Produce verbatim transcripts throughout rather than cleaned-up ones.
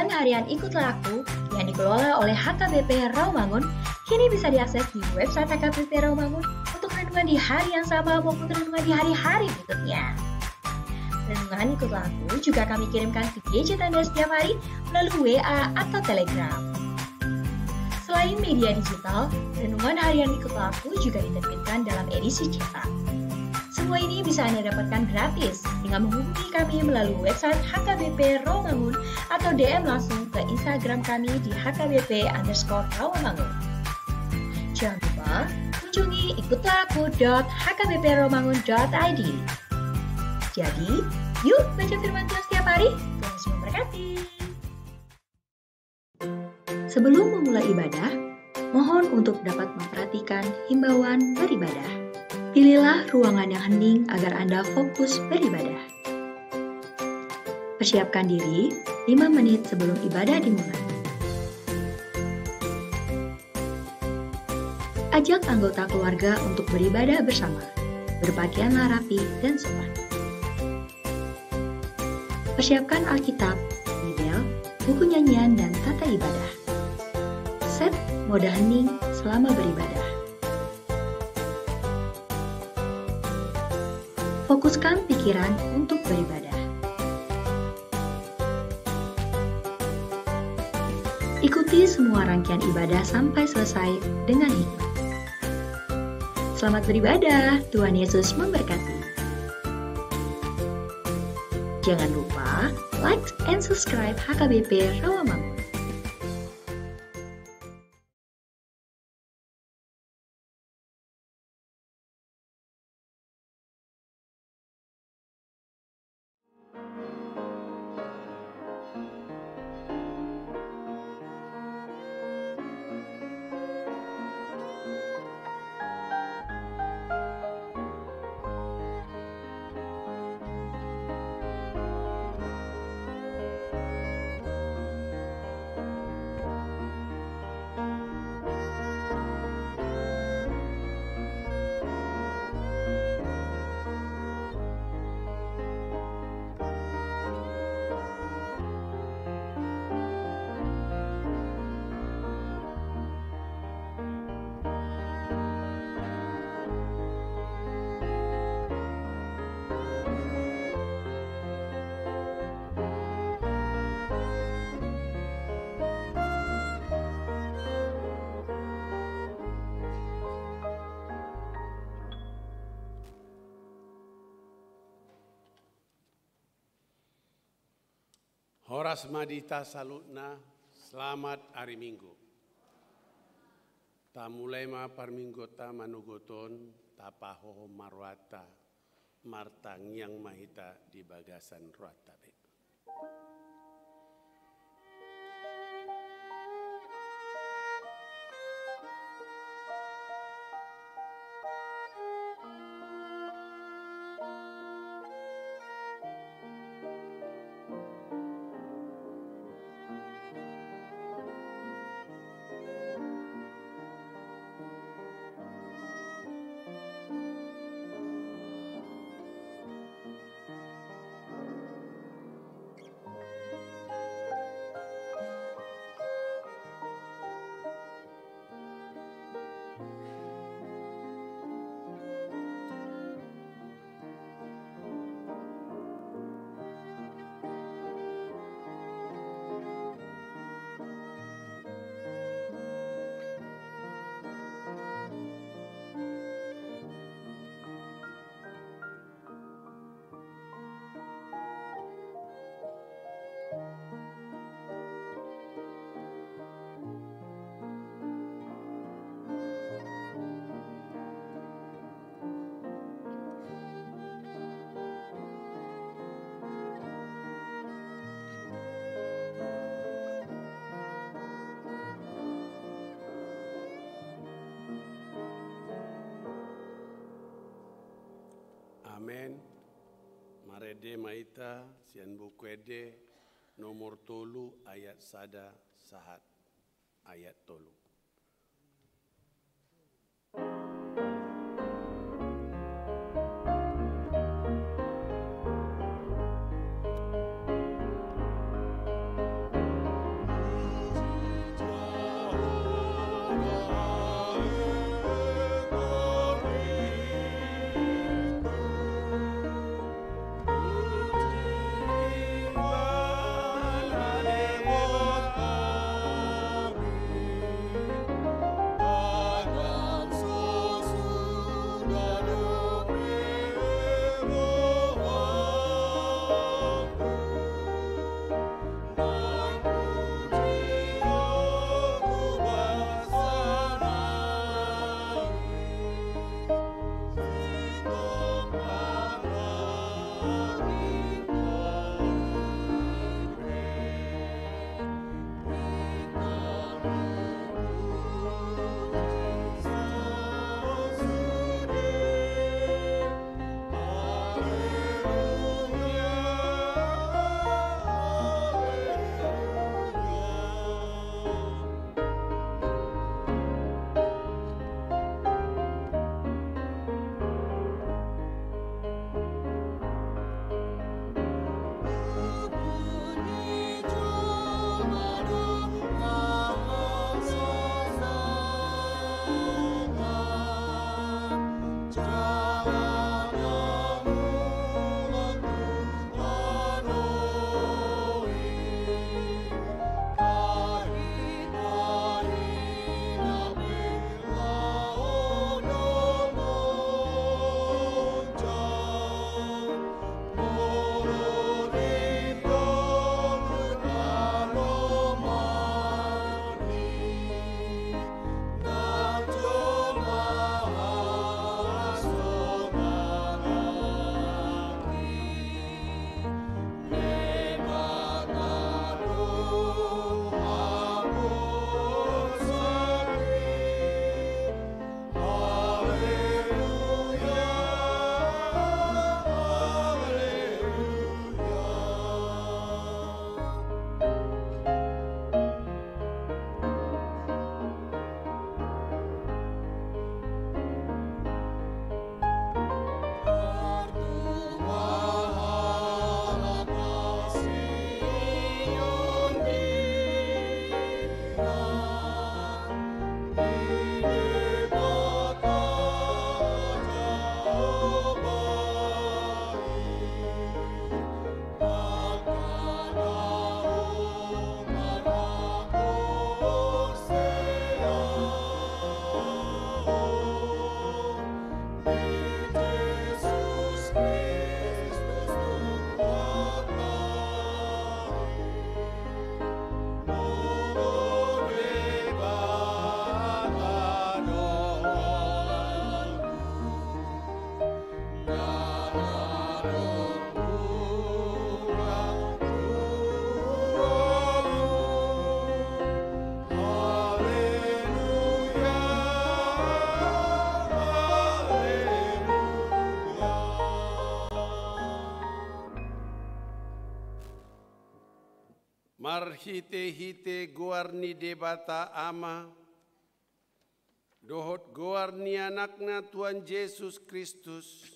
Harian Ikutlah Aku yang dikelola oleh H K B P Rawamangun kini bisa diakses di website H K B P Rawamangun untuk renungan di hari yang sama maupun renungan di hari-hari berikutnya. Renungan Ikutlah Aku juga kami kirimkan ke gadget Anda setiap hari melalui W A atau Telegram. Selain media digital, renungan harian Ikutlah Aku juga diterbitkan dalam edisi cetak. Semua ini bisa Anda dapatkan gratis dengan menghubungi kami melalui website H K B P Rawamangun atau D M langsung ke Instagram kami di H K B P underscore Rawamangun. Jangan lupa kunjungi ikutlah aku dot H K B P rawamangun dot I D. Jadi, yuk baca firman Tuhan setiap hari. Tuhan Yesus memberkati. Sebelum memulai ibadah, mohon untuk dapat memperhatikan himbauan beribadah. Pilihlah ruangan yang hening agar Anda fokus beribadah. Persiapkan diri lima menit sebelum ibadah dimulai. Ajak anggota keluarga untuk beribadah bersama. Berpakaianlah rapi dan sopan. Persiapkan Alkitab, Bibel, buku nyanyian, dan tata ibadah. Set mode hening selama beribadah. Fokuskan pikiran untuk beribadah. Ikuti semua rangkaian ibadah sampai selesai dengan hikmat. Selamat beribadah, Tuhan Yesus memberkati. Jangan lupa like and subscribe H K B P Rawamangun. Horas ma di hita saluhutna, selamat ari Minggu. Tamulai ma parmingguonta manogot on, tapahohom ma rohanta, martangiang ma hita di bagasan rohanta be. Amen. Marende ma hita sian Buku Ende nomor tolu ayat sada sahat ayat tolu. Marhitehite goar ni Debata Ama, dohot goar ni Anakna Tuhan Jesus Kristus,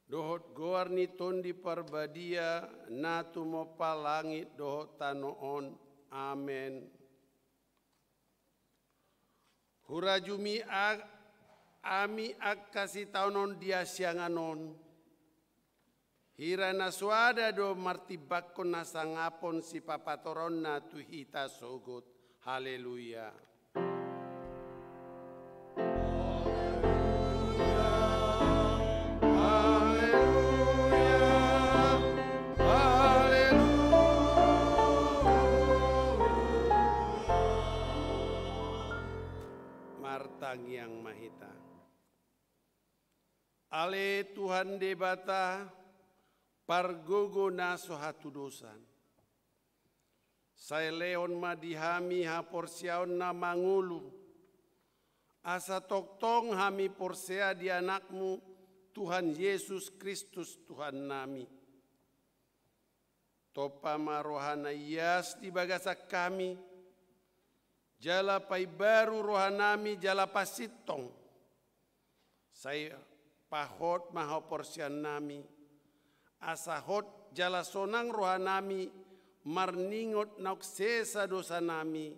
dohot goar ni Tondi Parbadia na tumompa langit dohot tano on. Amen. Hurajumi a-, ami angka sitaonon di hasiangan on. Hira na soada do martimbangkon hasangapon sipapatoranna tu hita sogot. Haleluya. Haleluya. Haleluya. Martangiang ma hita. Ale Tuhan Debata, pargogo na so hatudosan. Sai lehon ma di hami haporseaon na mangolu, asa tongtong hami porsea di Anakmu, Tuhan Jesus Kristus, Tuhannami. Tompa ma roha na ias di bagasan hami, jala paimbaru rohanami jala pasintong. Sai pahot ma haporseaonnami, asa hot jala sonang rohanami marningot naung sesa dosanami,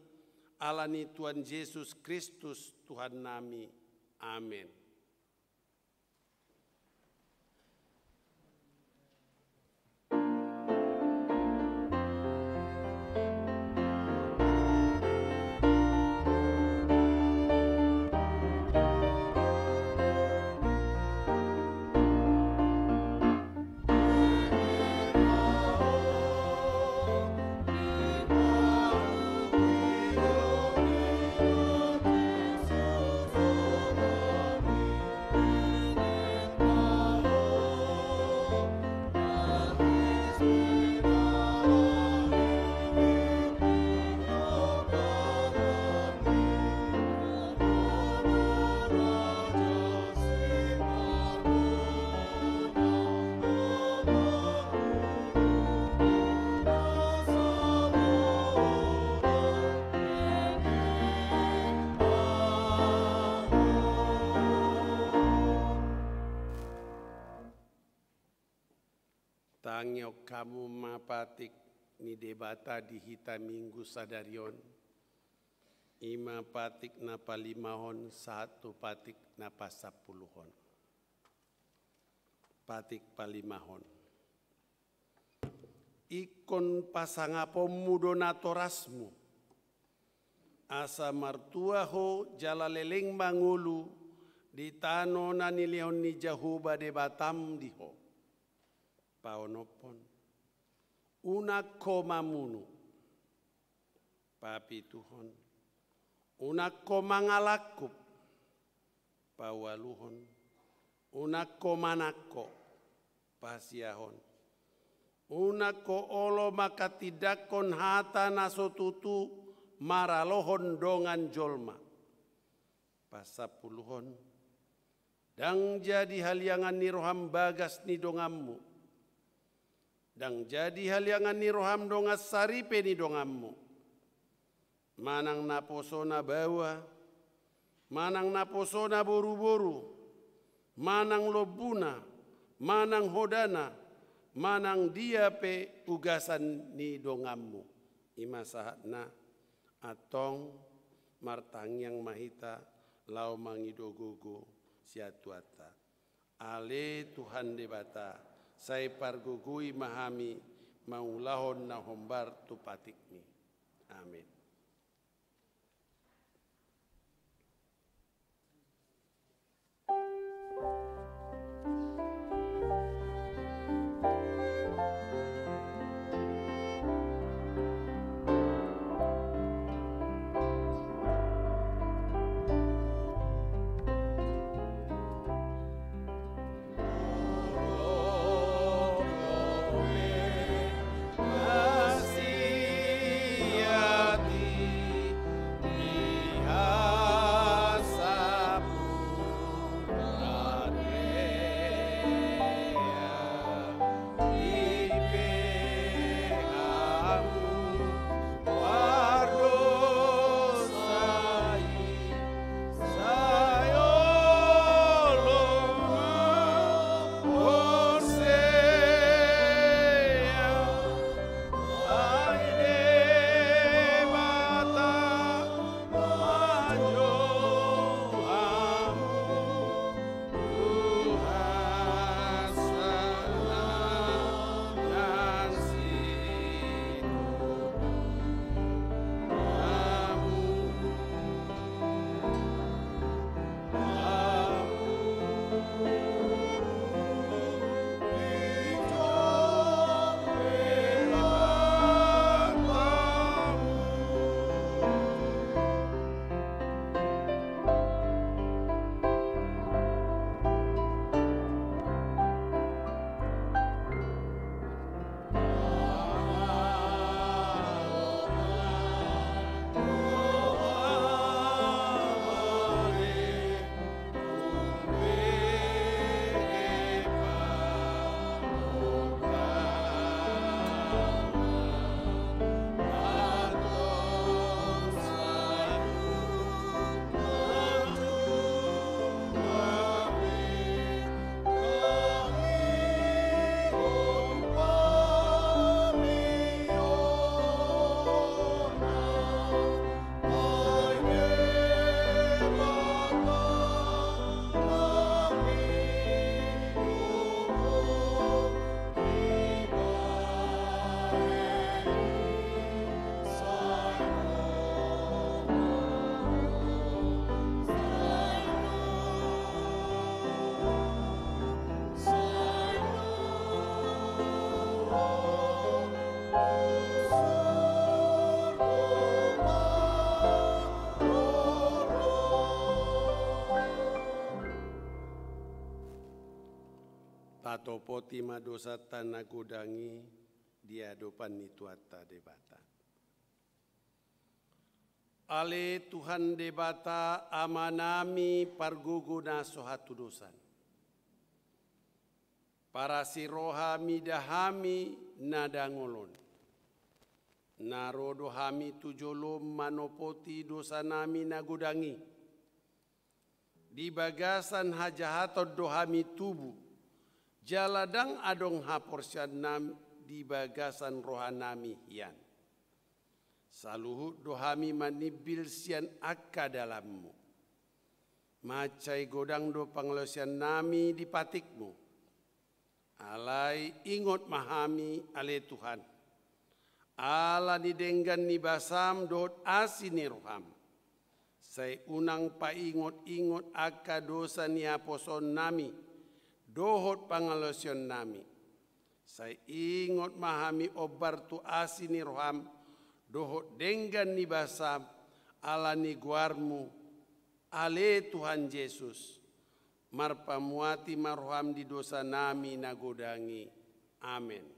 ala ni Tuhan Jesus Kristus, Tuhannami. Amen. Tangihon hamu ma patik ni Debata di hita Minggu sadari on. I ma patik na palimahon sahat tu patik na pasampuluhon. Patik palimahon. Ingkon pasangaponmu do natorasmu, asa martua ho jala leleng mangolu di tano na nilehon ni Jahowa Debatam di ho. Paonomhon. Unang ho mamunu. Papituhon. Unang ho mangalangkup. Paualuhon. Unang ho manangko. Pasiahon. Unang ho olo manghatindanghon hata na so tutu maralohon dongan jolma. Pasampuluhon. Ndang jadi haliangan ni roham bagas ni donganmu. Ndang jadi haliangan ni roham dongan saripe ni donganmu. Manang naposona baoa, manang naposona boruboru, manang lombuna, manang hodana, manang dia pe ugasan ni donganmu. I ma sahatna. Antong martangiang ma hita laho mangido gogo sian Tuhanta. Ale Tuhan Debata, sai pargogoi ma hami mangulahon na hombar tu patikmi. Amen. Atopoti ma dosanta na godang i di adopan ni Tuhanta Debata. Ale Tuhan Debata, Amanami pargogo na so hatudosan, parasi roha mida hami na dangol on. Na ro do hami tu jolom manopoti dosanami na godang i. Di bagasan hajahaton do hami tubu, jala ndang adong haporseaonnami di bagasan rohanami hian. Saluhut do hami manimbil sian angka dalanmu. Mansai godang do pangalaosiannami di patikmu. Alai ingot ma hami, ale Tuhan, ala ni denggan ni basam dohot asi ni roham. Sai unang paingot-ingot angka dosa ni haposoonnami dohot pangalaosionnami. Sai ingot ma hami ombar tu asi ni roham dohot denggan ni basam, ala ni goarmu, ale Tuhan Jesus. Marpamuati ma roham di dosanami na godang i. Amen.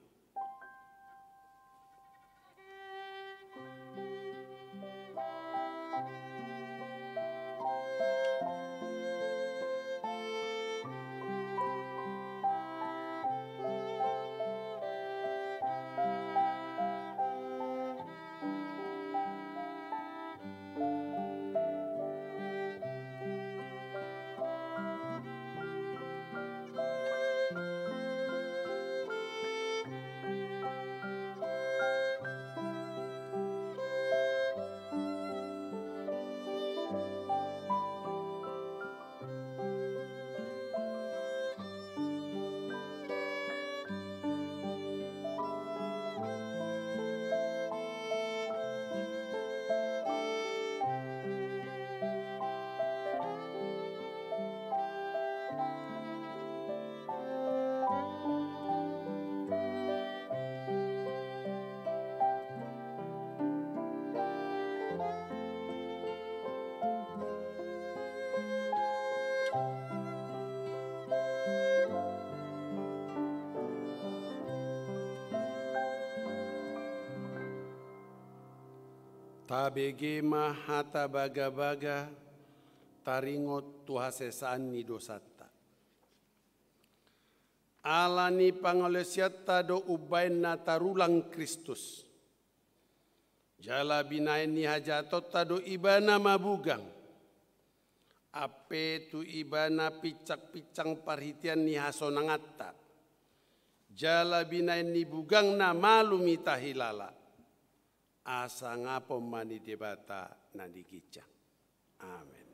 Tabege ma hata bagabaga taringot tu hasesaan ni dosanta. Ala ni pangalaosianta do umbahen na tarulang Kristus. Jala binahen ni hajahatonta do Ibana mabugang. Ampe tu Ibana pinsang-pinsang parhitean ni hasonanganta. Jala binahen ni bugangna malum hita hilala. Asa ngapon ma ni Debata na di ginjang. Amen.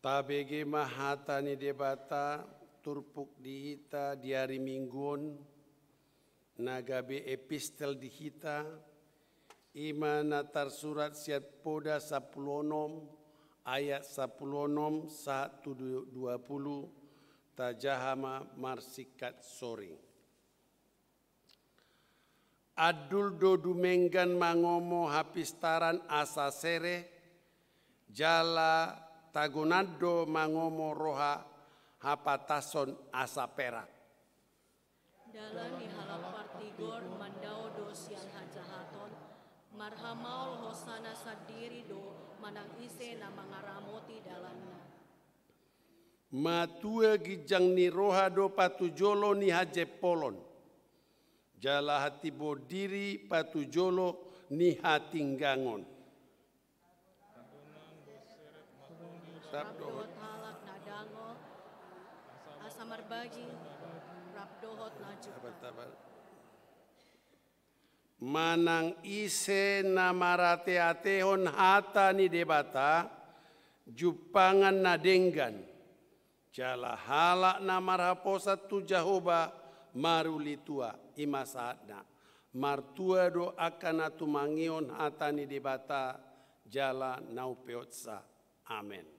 Tabege ma hata ni Debata turpuk di hita di ari Minggu on, na gabe epistel di hita, i ma na tarsurat sian Poda sampulu onom ayat sampulu onom sahat tu du-, dua pulu, tajaha ma marsingkat soring. Andul do dumenggan mangomo hapistaran asa sere, jala tagonan do mangomo roha hapatason asa perak. Dalan ni halak partigor mandao do sian hajahaton, marhamaol hosana sandiri do manang ise na mangaramoti dalanna. Matua ginjang ni roha do patujolo ni hajempolon. jala hatimbondiri patujolo ni hatinggangon. Rap dohot halak na dangol, asa marbagi rap dohot na jumpa. Manang ise na marateatehon hata ni Debata, jumpangan na denggan, jala halak na marhaposan tu Jahowa maruli tua, i ma sahatna. Martua do angka na tumangihon hata ni Debata jala na umpeopsa. Amen.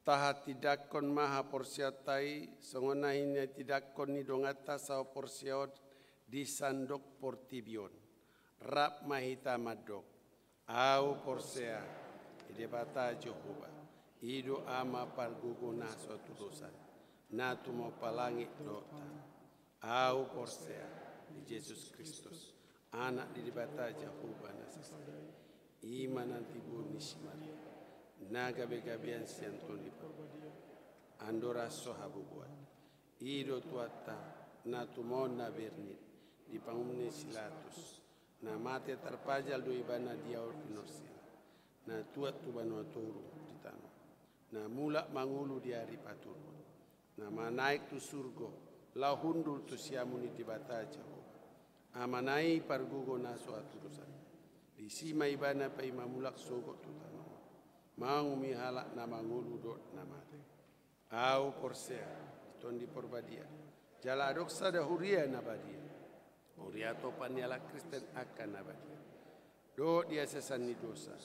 Tahatindangkon ma haporseaonta i, songon na hinatindangkon ni donganta sahaporseaon di sandok portibi on. Rap ma hita mandok. Ahu porsea di Debata Jahowa, i do Ama pargogo na so hatudosan, na tumompa langit dohot tano. Ahu porsea di Jesus Kristus, Anak ni Debata Jahowa na sasada i, i ma na tinodohon ni si Maria, na gabegabean sian Tondi Parbadia, andorang so haboaboan. I do Tuhanta, na tumaon na bernit di pangunjunan ni si Pilatus, na mate tarpajal do Ibana di ari pinorsina, na tuat tu banua toru di tano, na mulak mangolu di ari patoruan, na manaek tu surgo, laho hundul tu siamun ni Debata Jahowa, Amana i pargogo na so hatudosan. Disi ma Ibana paima mulak sogot tu tano on, manguhumi halak na mangolu dohot na mate. Ahu porsea di Tondi Parbadia, jala adong sada huria na badia, huria atopan ni halak Kristen angka na badia, dohot di haseasan ni dosa,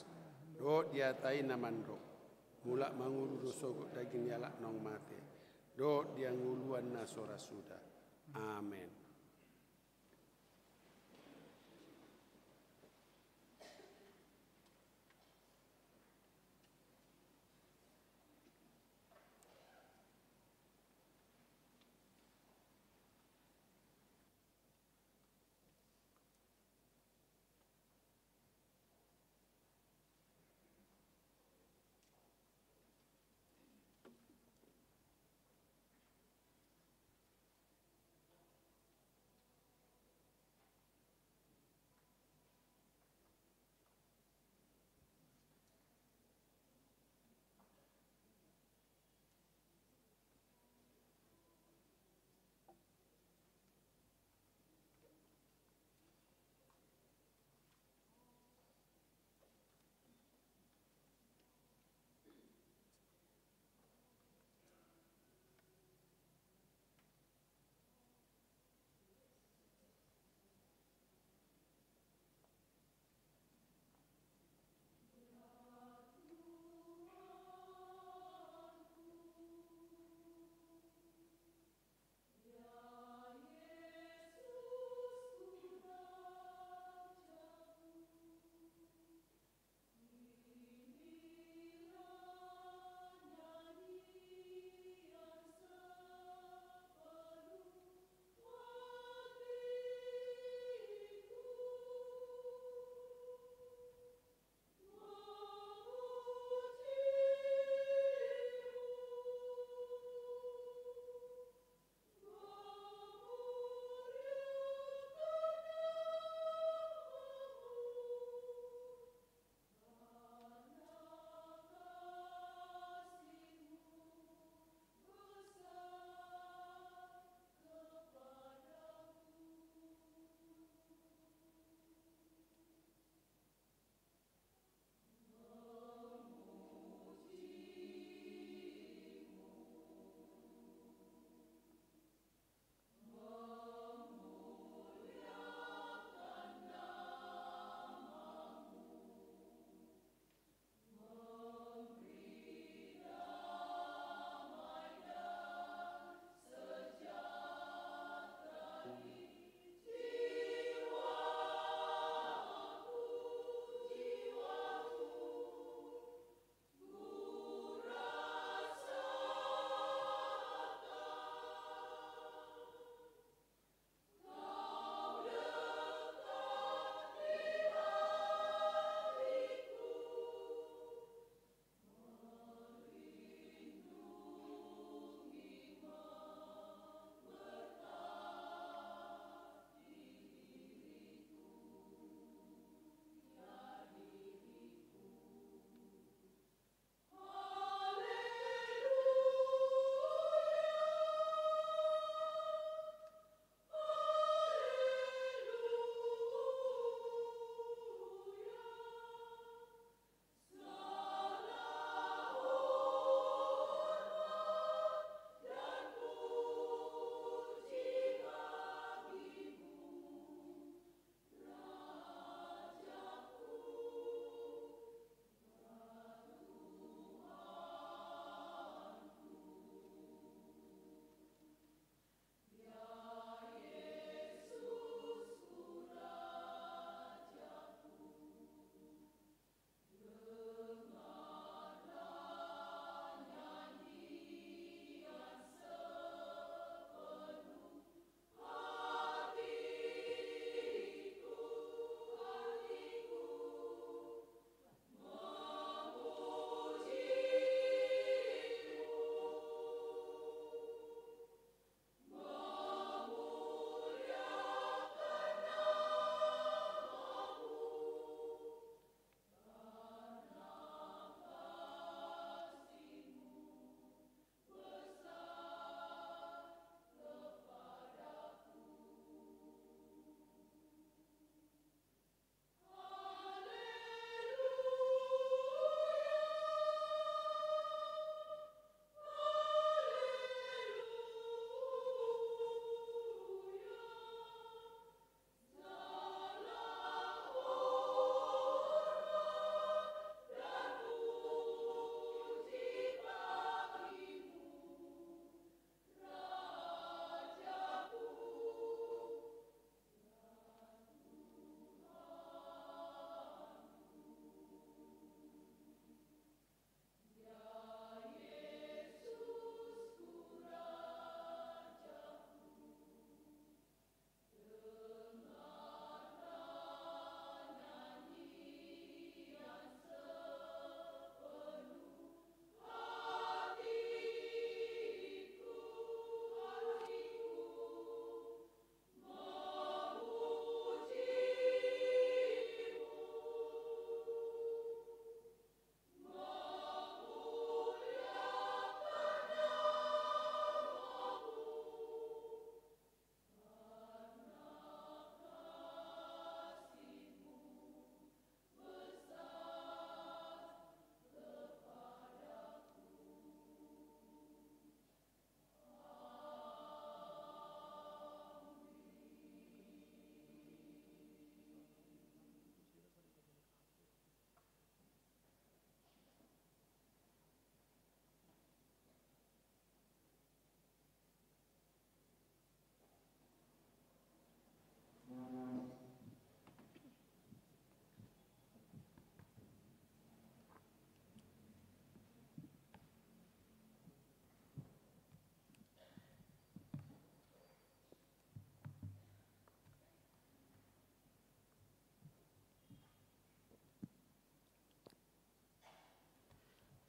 dohot di hata i na mandok, mulak mangolu do sogot daging ni halak naung mate, dohot di hangoluan na so ra suda. Amen.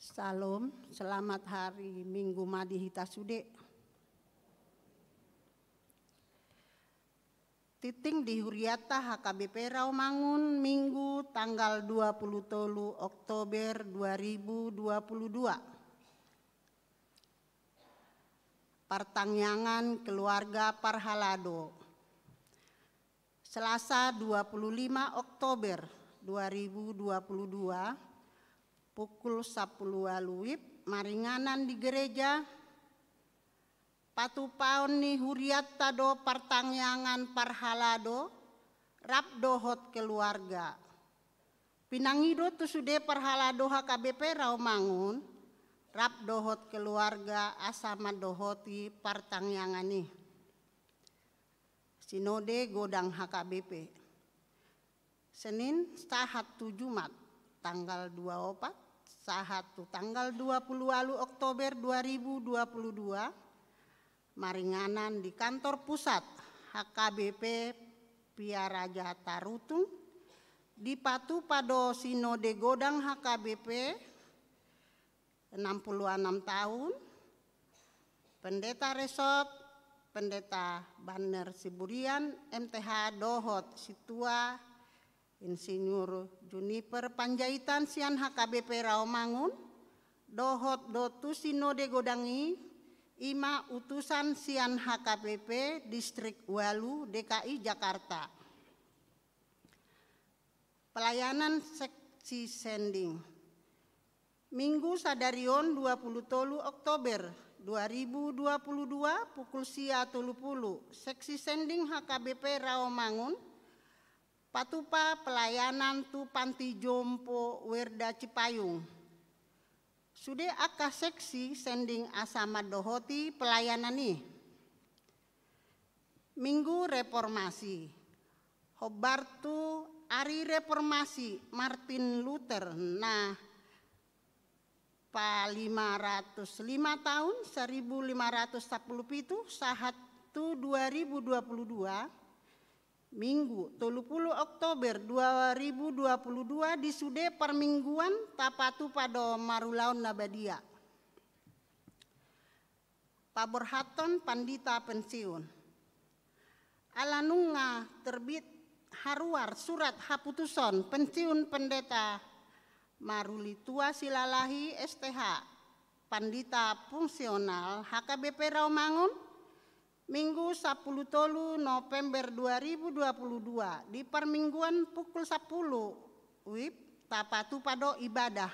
Salam, selamat hari Minggu ma di hita sude. Tingting di hurianta H K B P Rawamangun, Minggu tanggal dua puluh tolu Oktober dua ribu dua puluh dua. Partangiangan keluarga parhalado. Selasa dua puluh lima Oktober dua ribu dua puluh dua, pukul sapuluh ualu WIB, maringanan di gereja. Patupaon ni hurianta do partangiangan parhalado rap dohot keluarga. Pinangido tu sude parhalado H K B P Rawamangun rap dohot keluarga asa mandohoti partangiangan i. Sinode Godang H K B P. Senin sahat tu Jumat, tanggal dua opat sahat tu tanggal dua puluh ualu Oktober dua ribu dua puluh dua, maringanan di kantor pusat H K B P Piaraja Tarutung, dipatupa do Sinode Godang H K B P enam puluh enam tahun, Pendeta Resort, Pendeta Banner Siburian, M T H, dohot Sintua Insinyur Juniper Panjaitan sian H K B P Rawamangun, dohot do tu Sinode Godang i, i ma utusan sian H K B P Distrik ualu D K I Jakarta. Pelayanan seksi sending. Minggu sadari on dua puluh tolu Oktober dua ribu dua puluh dua pukul sia tolu pulu, seksi sending H K B P Rawamangun patupa pelayanan tu Panti Jompo Werda Cipayung. Sude angka seksi sending asa mandohoti pelayanan i. Minggu Reformasi. Hombar tu ari reformasi Martin Luther na palima ratus lima tahun, seribu lima ratus sapuluh pitu, sahat tu dua ribu dua puluh dua, Minggu tolu pulu Oktober dua ribu dua puluh dua, di sude parmingguan tapatupa do marulaon na badia. Paborhathon pandita pensiun. Ala nunga terbit haruar surat haputuson pensiun Pendeta Maruli Tua Silalahi, S T H, Pandita Fungsional H K B P Rawamangun, Minggu sapuluh tolu November dua ribu dua puluh dua, di parmingguan pukul sapuluh WIB, tapatupa do ibadah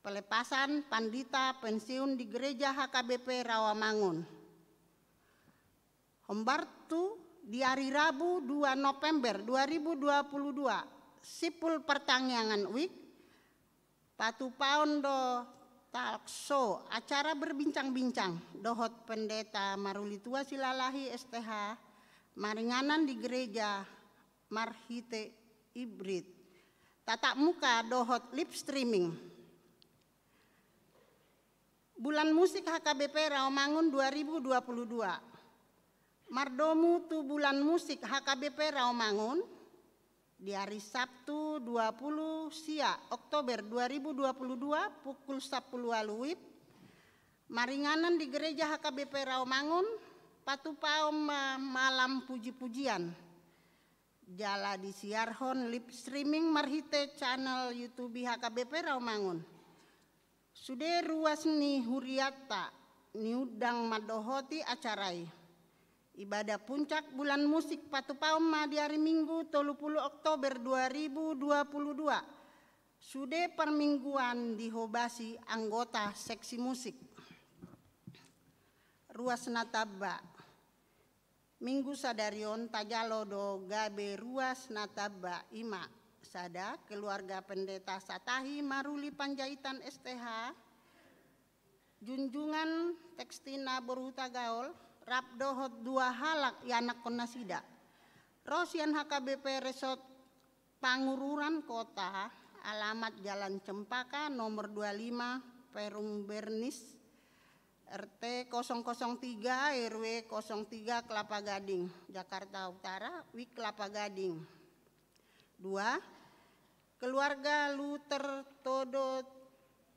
pelepasan pandita pensiun di Gereja H K B P Rawamangun. Hombar tu di ari Rabu dua November dua ribu dua puluh dua, simpul partangiangan WIB, patupaon do talk show, acara berbincang-bincang, dohot Pendeta Maruli Tua Silalahi, S T H, maringanan di gereja marhite hibrid, tatap muka dohot live streaming. Bulan Musik H K B P Rawamangun dua ribu dua puluh dua. Mardomu tu Bulan Musik H K B P Rawamangun di ari Sabtu dua puluh sia Oktober dua ribu dua puluh dua pukul sapuluh ualu WIB, maringanan di Gereja H K B P Rawamangun, patupaon ma malam puji-pujian. Jala disiarhon live streaming marhite channel YouTube H K B P Rawamangun. Sude ruas ni hurianta niundang mandohoti acara i. Ibadah puncak Bulan Musik patupaon ma di ari Minggu tolu pulu Oktober dua ribu dua puluh dua. Sude parmingguan dihobasi anggota seksi musik. Ruas na tamba. Minggu sadari on tajalo do gabe ruas na tamba, i ma: sada, keluarga Pendeta Satahi Maruli Panjaitan, S T H, Junjungan Tekstina boru Hutagaol, rap dohot dua halak ianakhon nasida. Ro sian H K B P Resort Pangururan Kota, alamat Jalan Cempaka nomor dua lima, Perum Bernis, R T kosong kosong tiga, R W kosong tiga, Kelapa Gading, Jakarta Utara, WIB Kelapa Gading. Dua, keluarga Luther Todo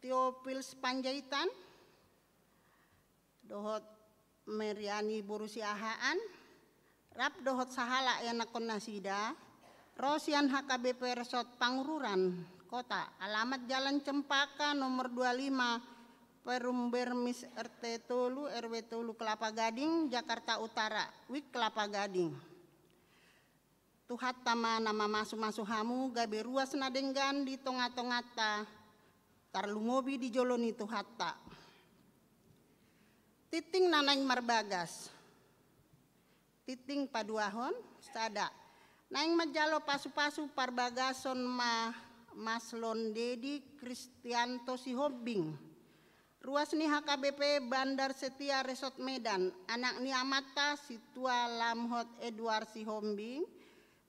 Teopils Panjaitan, dohot Meriani boru Siahaan, rap dohot sahalak ianakkon nasida, ro sian H K B P Resort Pangururan Kota, alamat Jalan Cempaka nomor dua lima, Perum Bermis, R T tolu, R W tolu, Kelapa Gading, Jakarta Utara, Wik Kelapa Gading. Tuhanta ma na mamasumasu hamu gabe ruas na denggan di tongatonganta, tarlumobi di jolo ni Tuhanta. Tingting na naeng marbagas. Tingting paduahon, sada. Naeng manjalo pasupasu parbagason ma Maslon Dedi Kristianto Sihombing, ruas ni H K B P Bandar Setia Resort Medan, anak ni amanta Situa Lamhot Edward Sihombing,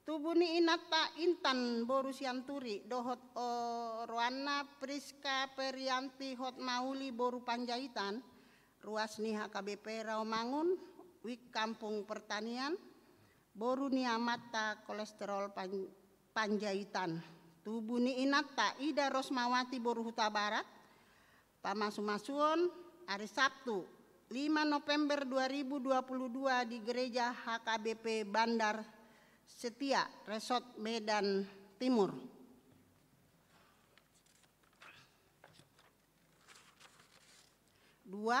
tubu ni inanta Intan boru Sianturi, dohot oroanna Priska Perianti Hotmauli boru Panjaitan, ruas ni H K B P Rawamangun, Wik Kampung Pertanian, boru ni amanta Kolesterol Pan-, Panjaitan. Tubu ni inanta Ida Rosmawati boru Hutabarat, pamasumasuon ari Sabtu, lima November dua ribu dua puluh dua di Gereja H K B P Bandar Setia, Resort Medan Timur. Dua,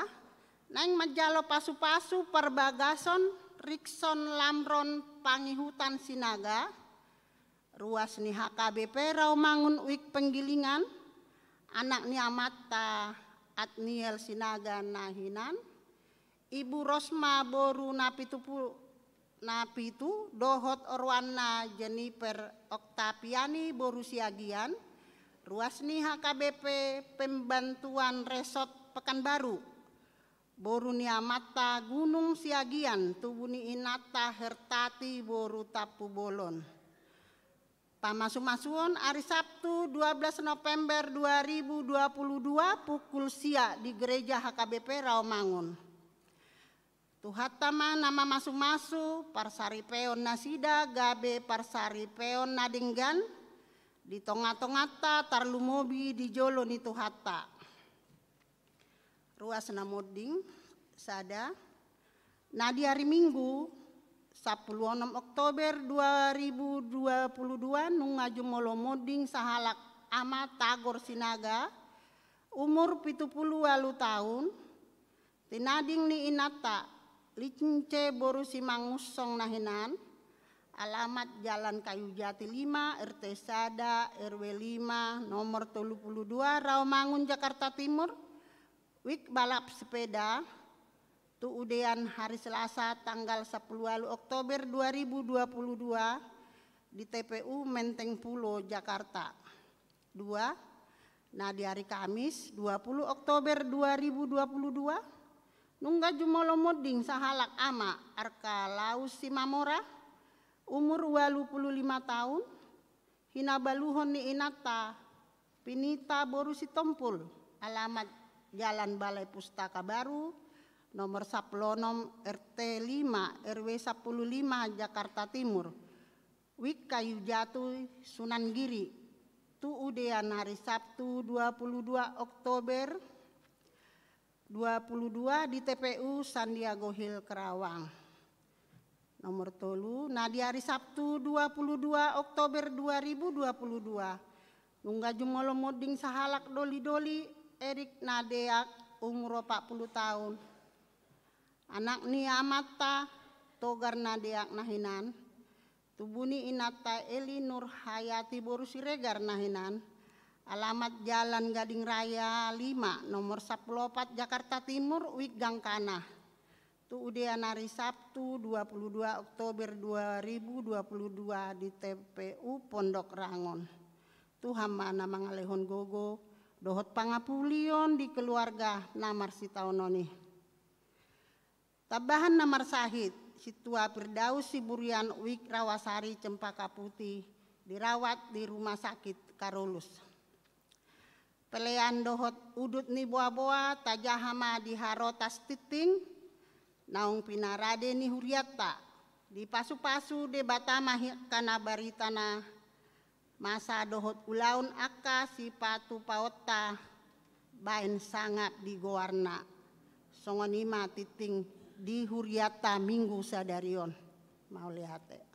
naeng manjalo pasupasu parbagason Rikson Lamron Pangihutan Sinaga, ruas ni H K B P Rawamangun Wik Penggilingan, anak ni amanta Adniel Sinaga na hinan, Ibu Rosma boru Napitu pu-, Napitu, dohot oroanna Jennifer Oktaviani boru Siagian, ruas ni H K B P Pembantuan Resort Pekanbaru, boru ni amanta Gunung Siagian, tubu ni inanta Hertati boru Tampubolon. Pamasumasuon ari Sabtu, dua belas November dua ribu dua puluh dua, pukul sia di Gereja H K B P Rawamangun. Tuhanta ma na mamasumasu, parsaripeon nasida gabe parsaripeon na denggan di tongatonganta, tarlumobi di jolo ni Tuhanta. Ruas na monding, sada. Na di ari Minggu, sampulu onom Oktober dua ribu dua puluh dua, nunga jumolo monding sahalak ama Tagor Sinaga, umur pitu pulu ualu taon, tinading ni inanta Lince boru Simangunsong na hinan, alamat Jalan Kayu Jati lima, R T sada, R W lima, nomor tolu pulu dua, Rawamangun, Jakarta Timur, Wik balap sepeda, tuudean hari Selasa tanggal sampulu ualu Oktober dua ribu dua puluh dua di T P U Menteng Pulo, Jakarta. Dua, na di ari Kamis, dua pulu Oktober dua ribu dua puluh dua, nunga jumolo monding sahalak ama Arkalaus Simamora, umur ualu pulu lima taon, hinabaluhon ni inanta Pinita boru Sitompul, alamat Jalan Balai Pustaka Baru, nomor sampulu onom, R T lima, R W sampulu lima, Jakarta Timur, Wik Kayu Jati, Sunan Giri, tuudean hari Sabtu dua pulu dua Oktober dua pulu dua di T P U Sandiago Hill, Kerawang. Nomor tolu, na di ari Sabtu dua pulu dua Oktober dua ribu dua puluh dua, nunga jumolo monding sahalak doli-doli, Erik Nadeak, umur opat pulu taon, anak ni amanta Togar Nadeak na hinan, tubu ni inanta Eli Nurhayati boru Siregar na hinan, alamat Jalan Gading Raya lima, nomor sampulu opat, Jakarta Timur, Wik Gangkana. Tuudean ari Sabtu dua pulu dua Oktober dua ribu dua puluh dua di T P U Pondok Rangon. Tuhan ma na mangalehon gogo dohot pangapulion di keluarga na marsitaonon i. Tambahan na marsahit, Sintua Firdaus Siburian, Wik Rawasari, Cempaka Putih, dirawat di Rumah Sakit Karolus. Pelean dohot udut ni boaboa tajaha ma di harotas tingting, naung pinarade ni hurianta, dipasupasu Debata ma hi-, angka na barita na masa dohot ulaon angka sipatupaonta baen sangap di goarna. Songon i ma tingting di hurianta Minggu sadari on. Mauliate.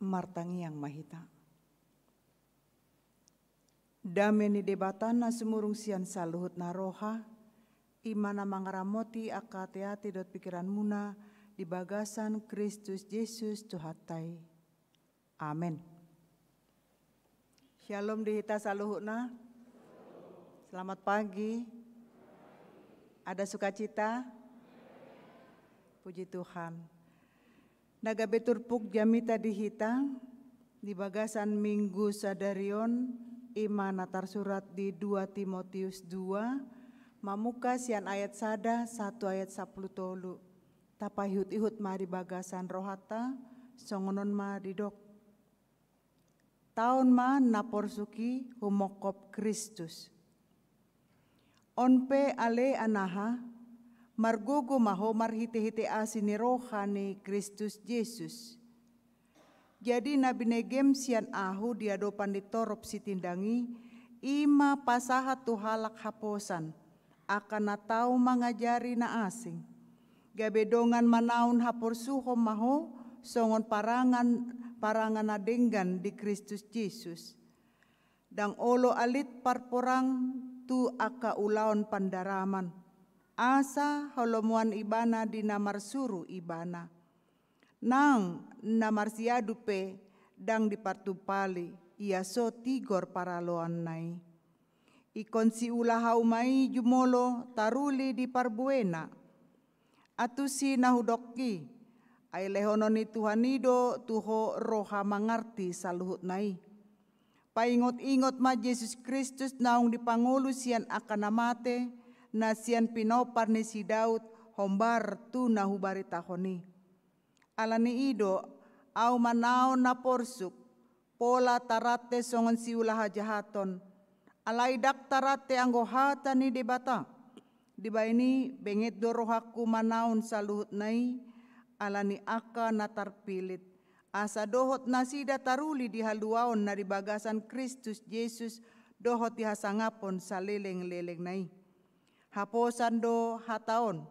Martangiang ma hita. Dame ni Debata na sumurung sian saluhut na roha, i ma na mangaramoti angka ateate dohot pingkiranmuna di bagasan Kristus Jesus Tuhanta i. Amen. Syalom di hita saluhutna. Selamat pagi. Ada sukacita? Puji Tuhan. Na gabe turpuk jamita di hita di bagasan Minggu sadari on, i ma na tarsurat di dua Timotius dua, mamungka sian ayat sada sahat tu ayat sampulu tolu. Tapaihut-ihut ma di bagasan rohanta, songon on ma didok. Taon ma na porsuk i humongkop Kristus. On pe ale anaha, margogo ma ho marhite-hite asi ni roha ni Kristus Jesus. Jadi na binegem sian ahu di adopan ni torop sitindang i, i ma pasahat tu halak haposan, angka na tau mangajari na asing. Gabe dongan manaon haporsuhon ma ho, songon parangan, parangan na denggan di Kristus Jesus. Ndang olo alit parporang tu angka ulaon pandaraman, asa halomoan ibana di na marsuru ibana. Nang na marsiadu pe ndang dipartumpali, ia so tigor paraloanna i. Ingkon siula hauma i jumolo taruli di parbuena. Antusi na hudok i, ai lehonon ni Tuhan i do tu ho roha mangarti saluhutna i. Paingot-ingot ma Jesus Kristus naung dipangolu sian angka na mate, na sian pinompar ni si Daud hombar tu na hubaritahon i. Ala ni i do, ahu manaon na porsuk, pola tarante songon siula hajahaton, alai ndang tarante anggo hata ni Debata. Dibahen i benget do rohangku manaon saluhutna i, ala ni angka na tarpilit, asa dohot nasida taruli di haluaon na di bagasan Kristus Jesus, dohot di hasangapon saleleng-lelengna i. Haposan do hata on,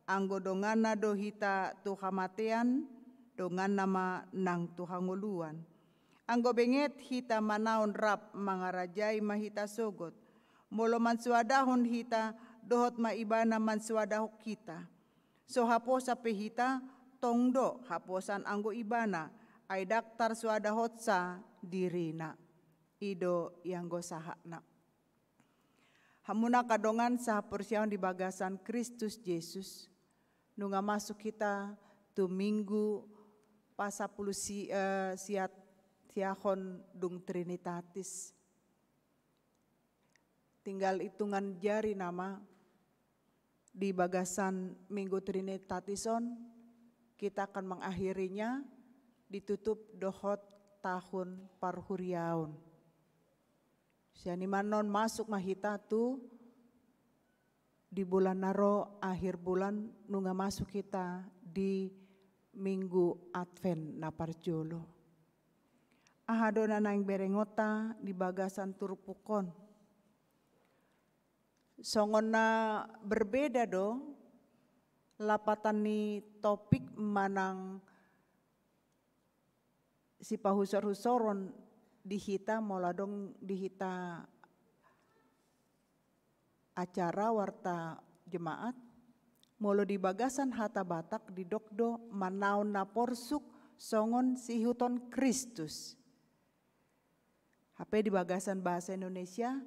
anggo donganna do hita tu hamatean, donganna ma nang tu hangoluan. Anggo benget hita manaon rap mangarajai ma hita sogot. Molo mansoadahon hita, dohot ma ibana mansoadahon hita. So haposan pe hita, tong do haposan anggo ibana, ai ndang tarsoadahonsa dirina. I do i anggo sahatna. Hamu angka dongan sahaporseaon di bagasan Kristus Jesus, nunga masuk hita tu Minggu pasampulu si-, eh, siat siahon dung Trinitatis. Tinggal itungan jari nama di bagasan Minggu Trinitatis on, kita akan mengakhirinya ditutup dohot tahun parhuriaon. Sian i ma annon masuk ma hita tu di bulan na ro, akhir bulan, nunga masuk hita di Minggu Advent na parjolo. Aha do na naeng berengonta di bagasan turpuk on? Songon na berbeda do lapatan ni topik manang sipahusor-husoron di hita, molo adong di hita acara warta jemaat, molo di bagasan hata Batak didok do manaon na porsuk songon siihuthon Kristus. Hape di bagasan bahasa Indonesia,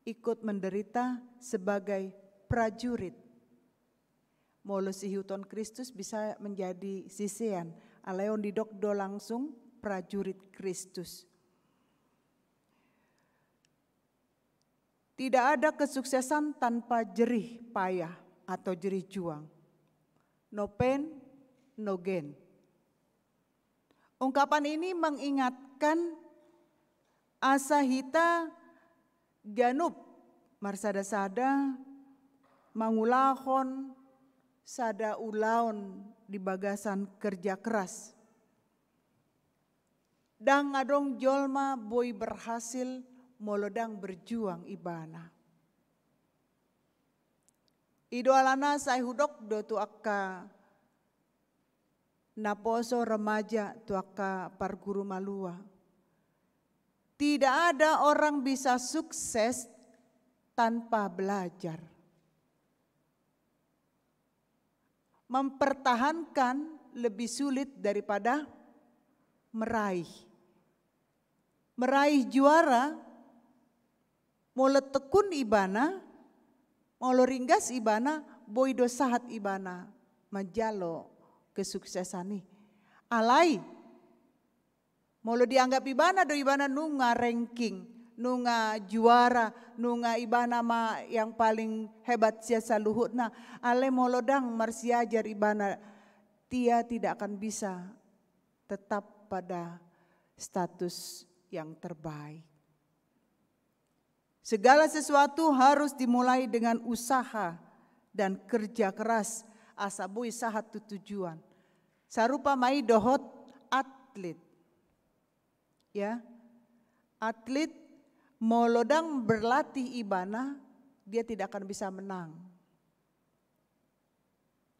ikut menderita sebagai prajurit. Molo siihuthon Kristus bisa menjadi sisean, alai on didok do langsung prajurit Kristus. Tidak ada kesuksesan tanpa jerih payah atau jerih juang. No pain, no gain. Ungkapan ini mengingatkan asa hita ganup marsada-sada mangulahon sada ulaon di bagasan kerja keras. Ndang adong jolma boi berhasil molo ndang berjuang ibana. I do alana sai hudok do tu angka Naposo remaja tu angka parguru malua. Tidak ada orang bisa sukses tanpa belajar. Mempertahankan lebih sulit daripada meraih. Meraih juara, molo tekun ibana, molo ringgas ibana, boi do sahat ibana manjalo kesuksesan i. Alai, molo dianggap ibana do ibana nunga ranking, nunga juara, nunga ibana ma yang paling hebat sian saluhutna, alai molo ndang marsiajar ibana, dia tidak akan bisa tetap pada status yang terbaik. Segala sesuatu harus dimulai dengan usaha dan kerja keras asa boi sahat tu tujuan. Sarupa ma i dohot atlet. Ya. Atlet molo ndang berlatih ibana, dia tidak akan bisa menang.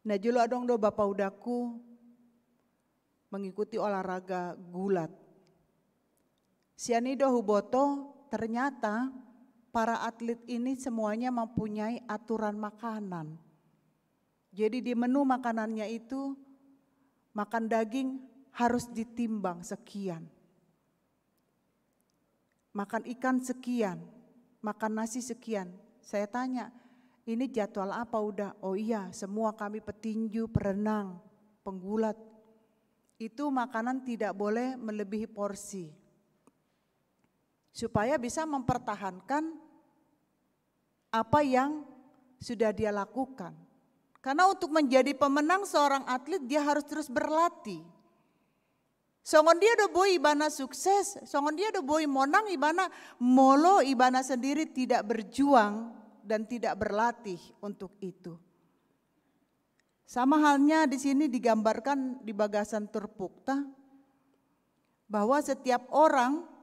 Najolo adong do bapa udaku mengikuti olahraga gulat. Sian i do huboto, ternyata para atlet ini semuanya mempunyai aturan makanan. Jadi di menu makanannya itu, makan daging harus ditimbang sekian. Makan ikan sekian, makan nasi sekian. Saya tanya, "Ini jadwal apa, Uda?" "Oh iya, semua kami petinju, perenang, penggulat. Itu makanan tidak boleh melebihi porsi." Supaya bisa mempertahankan apa yang sudah dia lakukan. Karena untuk menjadi pemenang seorang atlet, dia harus terus berlatih. Songon dia do boi ibana sukses, songon dia do boi monang ibana, molo ibana sendiri tidak berjuang dan tidak berlatih untuk itu. Sama halnya di sini digambarkan di bagasan turpukta, bahwa setiap orang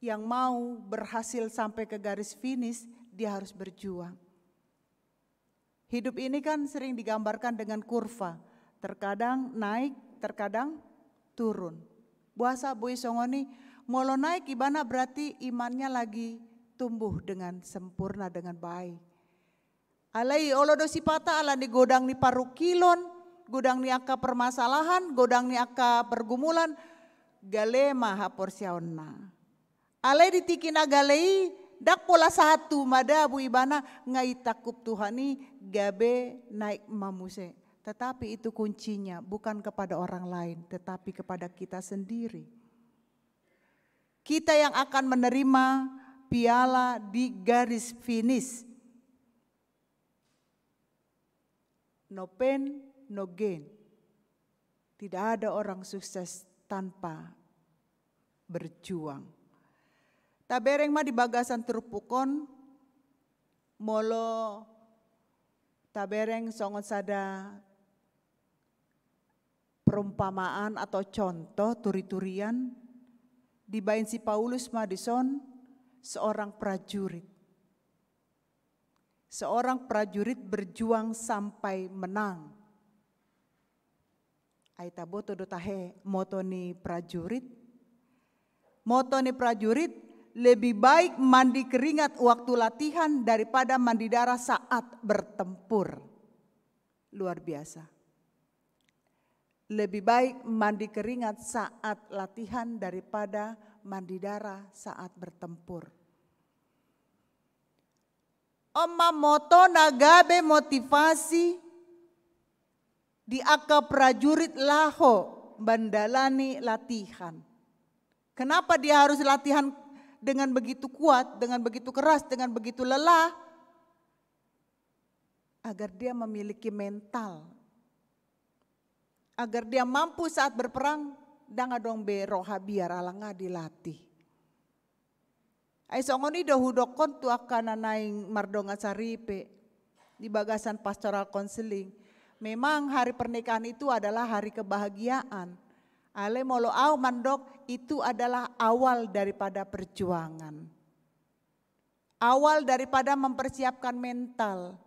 yang mau berhasil sampai ke garis finish, dia harus berjuang. Hidup ini kan sering digambarkan dengan kurva, terkadang naik, terkadang turun. Boasa boi songon i? Molo naik ibana berarti imannya lagi tumbuh dengan sempurna, dengan baik. Alai olo do sipata ala ni godang ni parungkilon, godang ni angka permasalahan, godang ni angka pergumulan, gale ma haporseaonna. Alai di tingki na gale i, ndang pola sahat tu madabu ibana, nga itangkup Tuhan i gabe naik ma muse. Tetapi itu kuncinya bukan kepada orang lain, tetapi kepada kita sendiri. Kita yang akan menerima piala di garis finish. No pain, no gain. Tidak ada orang sukses tanpa berjuang. Tabereng ma di bagasan turpuk on, molo tabereng songon sada perumpamaan atau contoh turi-turian, dibaen si Paulus ma dison seorang prajurit. Seorang prajurit berjuang sampai menang. Ai taboto do tahe moto ni prajurit? Moto ni prajurit, "Lebih baik mandi keringat waktu latihan daripada mandi darah saat bertempur." Luar biasa. Lebih baik mandi keringat saat latihan daripada mandi darah saat bertempur. On ma moto na gabe motivasi di angka prajurit laho mandalani latihan. Kenapa dia harus latihan dengan begitu kuat, dengan begitu keras, dengan begitu lelah? Agar dia memiliki mental. Agar dia mampu saat berperang, ndang adong be roha biar ala nga dilatih. Ai songon i do hudokkon tu angka na naeng mardongan saripe di bagasan pastoral counseling. Memang hari pernikahan itu adalah hari kebahagiaan. Alai molo au mandok, itu adalah awal daripada perjuangan. Awal daripada mempersiapkan mental.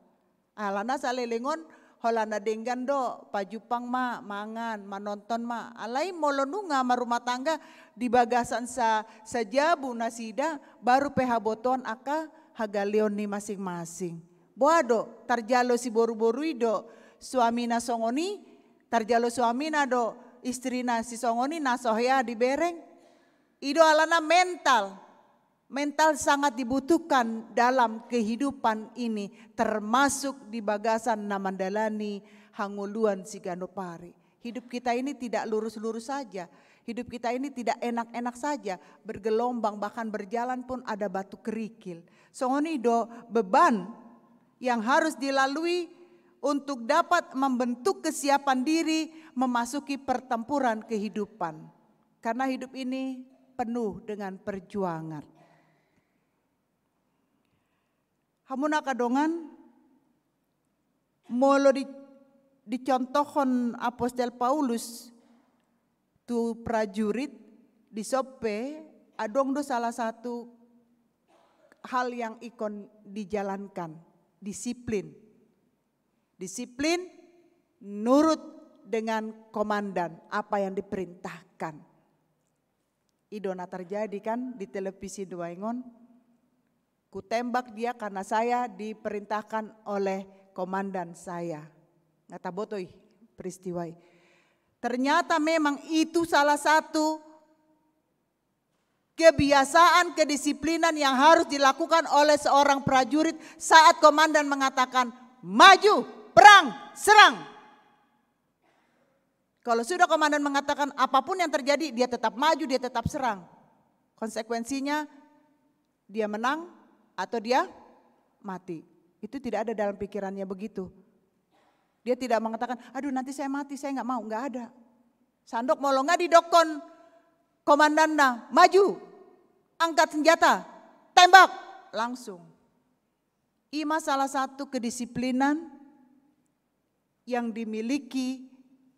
Alana saleleng on Holan na denggan do, pajumpang ma, mangan, manonton ma. Alai molo nunga marumah tangga di bagasan sa, sajabu nasida, baru pe habotoan angka hagaleon ni masing-masing. Boha do, tarjalo si boru-boru i do suamina songon i, tarjalo suamina do istrina si songon i, na so hea dibereng. I do alana mental. Mental sangat dibutuhkan dalam kehidupan ini, termasuk di bagasan na mandalani hangoluan siganup ari. Hidup kita ini tidak lurus-lurus saja. Hidup kita ini tidak enak-enak saja, bergelombang, bahkan berjalan pun ada batu kerikil. Songon i do beban yang harus dilalui untuk dapat membentuk kesiapan diri memasuki pertempuran kehidupan. Karena hidup ini penuh dengan perjuangan. Hamu na angka dongan, molo di, dicontohkon Apostel Paulus tu prajurit, dison pe adong do salah satu hal yang ingkon dijalankan, disiplin. Disiplin nurut dengan komandan, apa yang diperintahkan. I do na terjadi kan di televisi nuaeng on. Kutembak dia karena saya diperintahkan oleh komandan saya. Nga taboto i peristiwa i. Ternyata memang itu salah satu kebiasaan, kedisiplinan yang harus dilakukan oleh seorang prajurit saat komandan mengatakan, "Maju, perang, serang." Kalau sudah komandan mengatakan apapun yang terjadi, dia tetap maju, dia tetap serang. Konsekuensinya, dia menang atau dia mati. Itu tidak ada dalam pikirannya begitu. Dia tidak mengatakan, "Aduh, nanti saya mati, saya nggak mau." Nggak ada. Sandok molo nga didokkon komandanna, "Maju, angkat senjata, tembak," langsung. I ma salah satu kedisiplinan yang dimiliki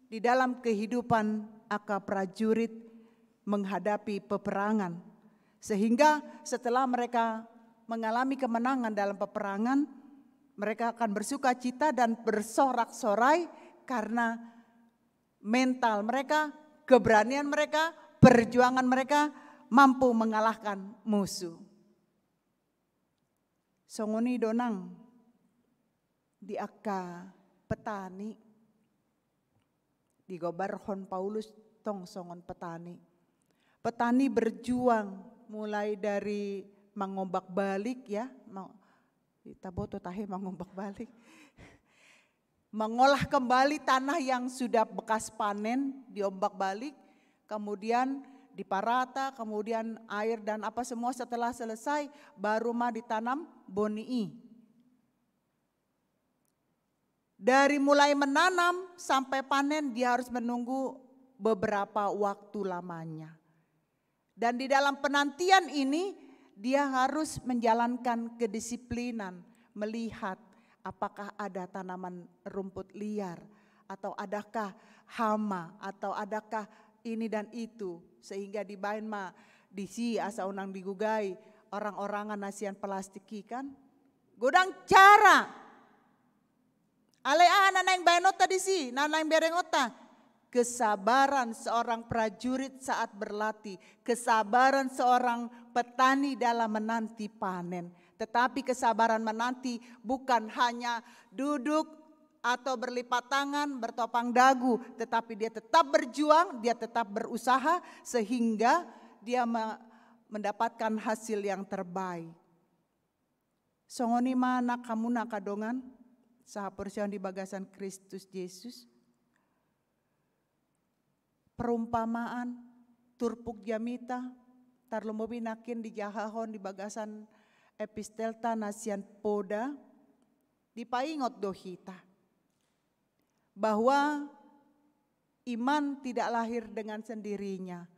di dalam kehidupan angka prajurit menghadapi peperangan. Sehingga setelah mereka mengalami kemenangan dalam peperangan, mereka akan bersukacita dan bersorak-sorai karena mental mereka, keberanian mereka, perjuangan mereka mampu mengalahkan musuh. Songon i do nang di angka petani, digombarhon Paulus tong songon petani. Petani berjuang mulai dari mangombak balik ya, ma-, taboto tahe mangombak balik. Mengolah kembali tanah yang sudah bekas panen, diombak balik, kemudian diparata, kemudian air dan apa semua setelah selesai, baru ma ditanam boni i. Dari mulai menanam sampai panen, dia harus menunggu beberapa waktu lamanya. Dan di dalam penantian ini, dia harus menjalankan kedisiplinan, melihat apakah ada tanaman rumput liar, atau adakah hama, atau adakah ini dan itu, sehingga dibaen ma disi asa unang digugai orang-orangan na sian plastik i kan. Godang cara. Alai aha na naeng baenonta disi, na naeng berengonta? Kesabaran seorang prajurit saat berlatih, kesabaran seorang petani dalam menanti panen. Tetapi kesabaran menanti bukan hanya duduk atau berlipat tangan, bertopang dagu, tetapi dia tetap berjuang, dia tetap berusaha sehingga dia me-, mendapatkan hasil yang terbaik. Songon i ma nang hamu na angka dongan sahaporseaon di bagasan Kristus Jesus. Perumpamaan, turpuk jamita, tarlumobi nangkin dijahahon di bagasan epistelta na sian Poda, dipaingot do hita bahwa iman tidak lahir dengan sendirinya,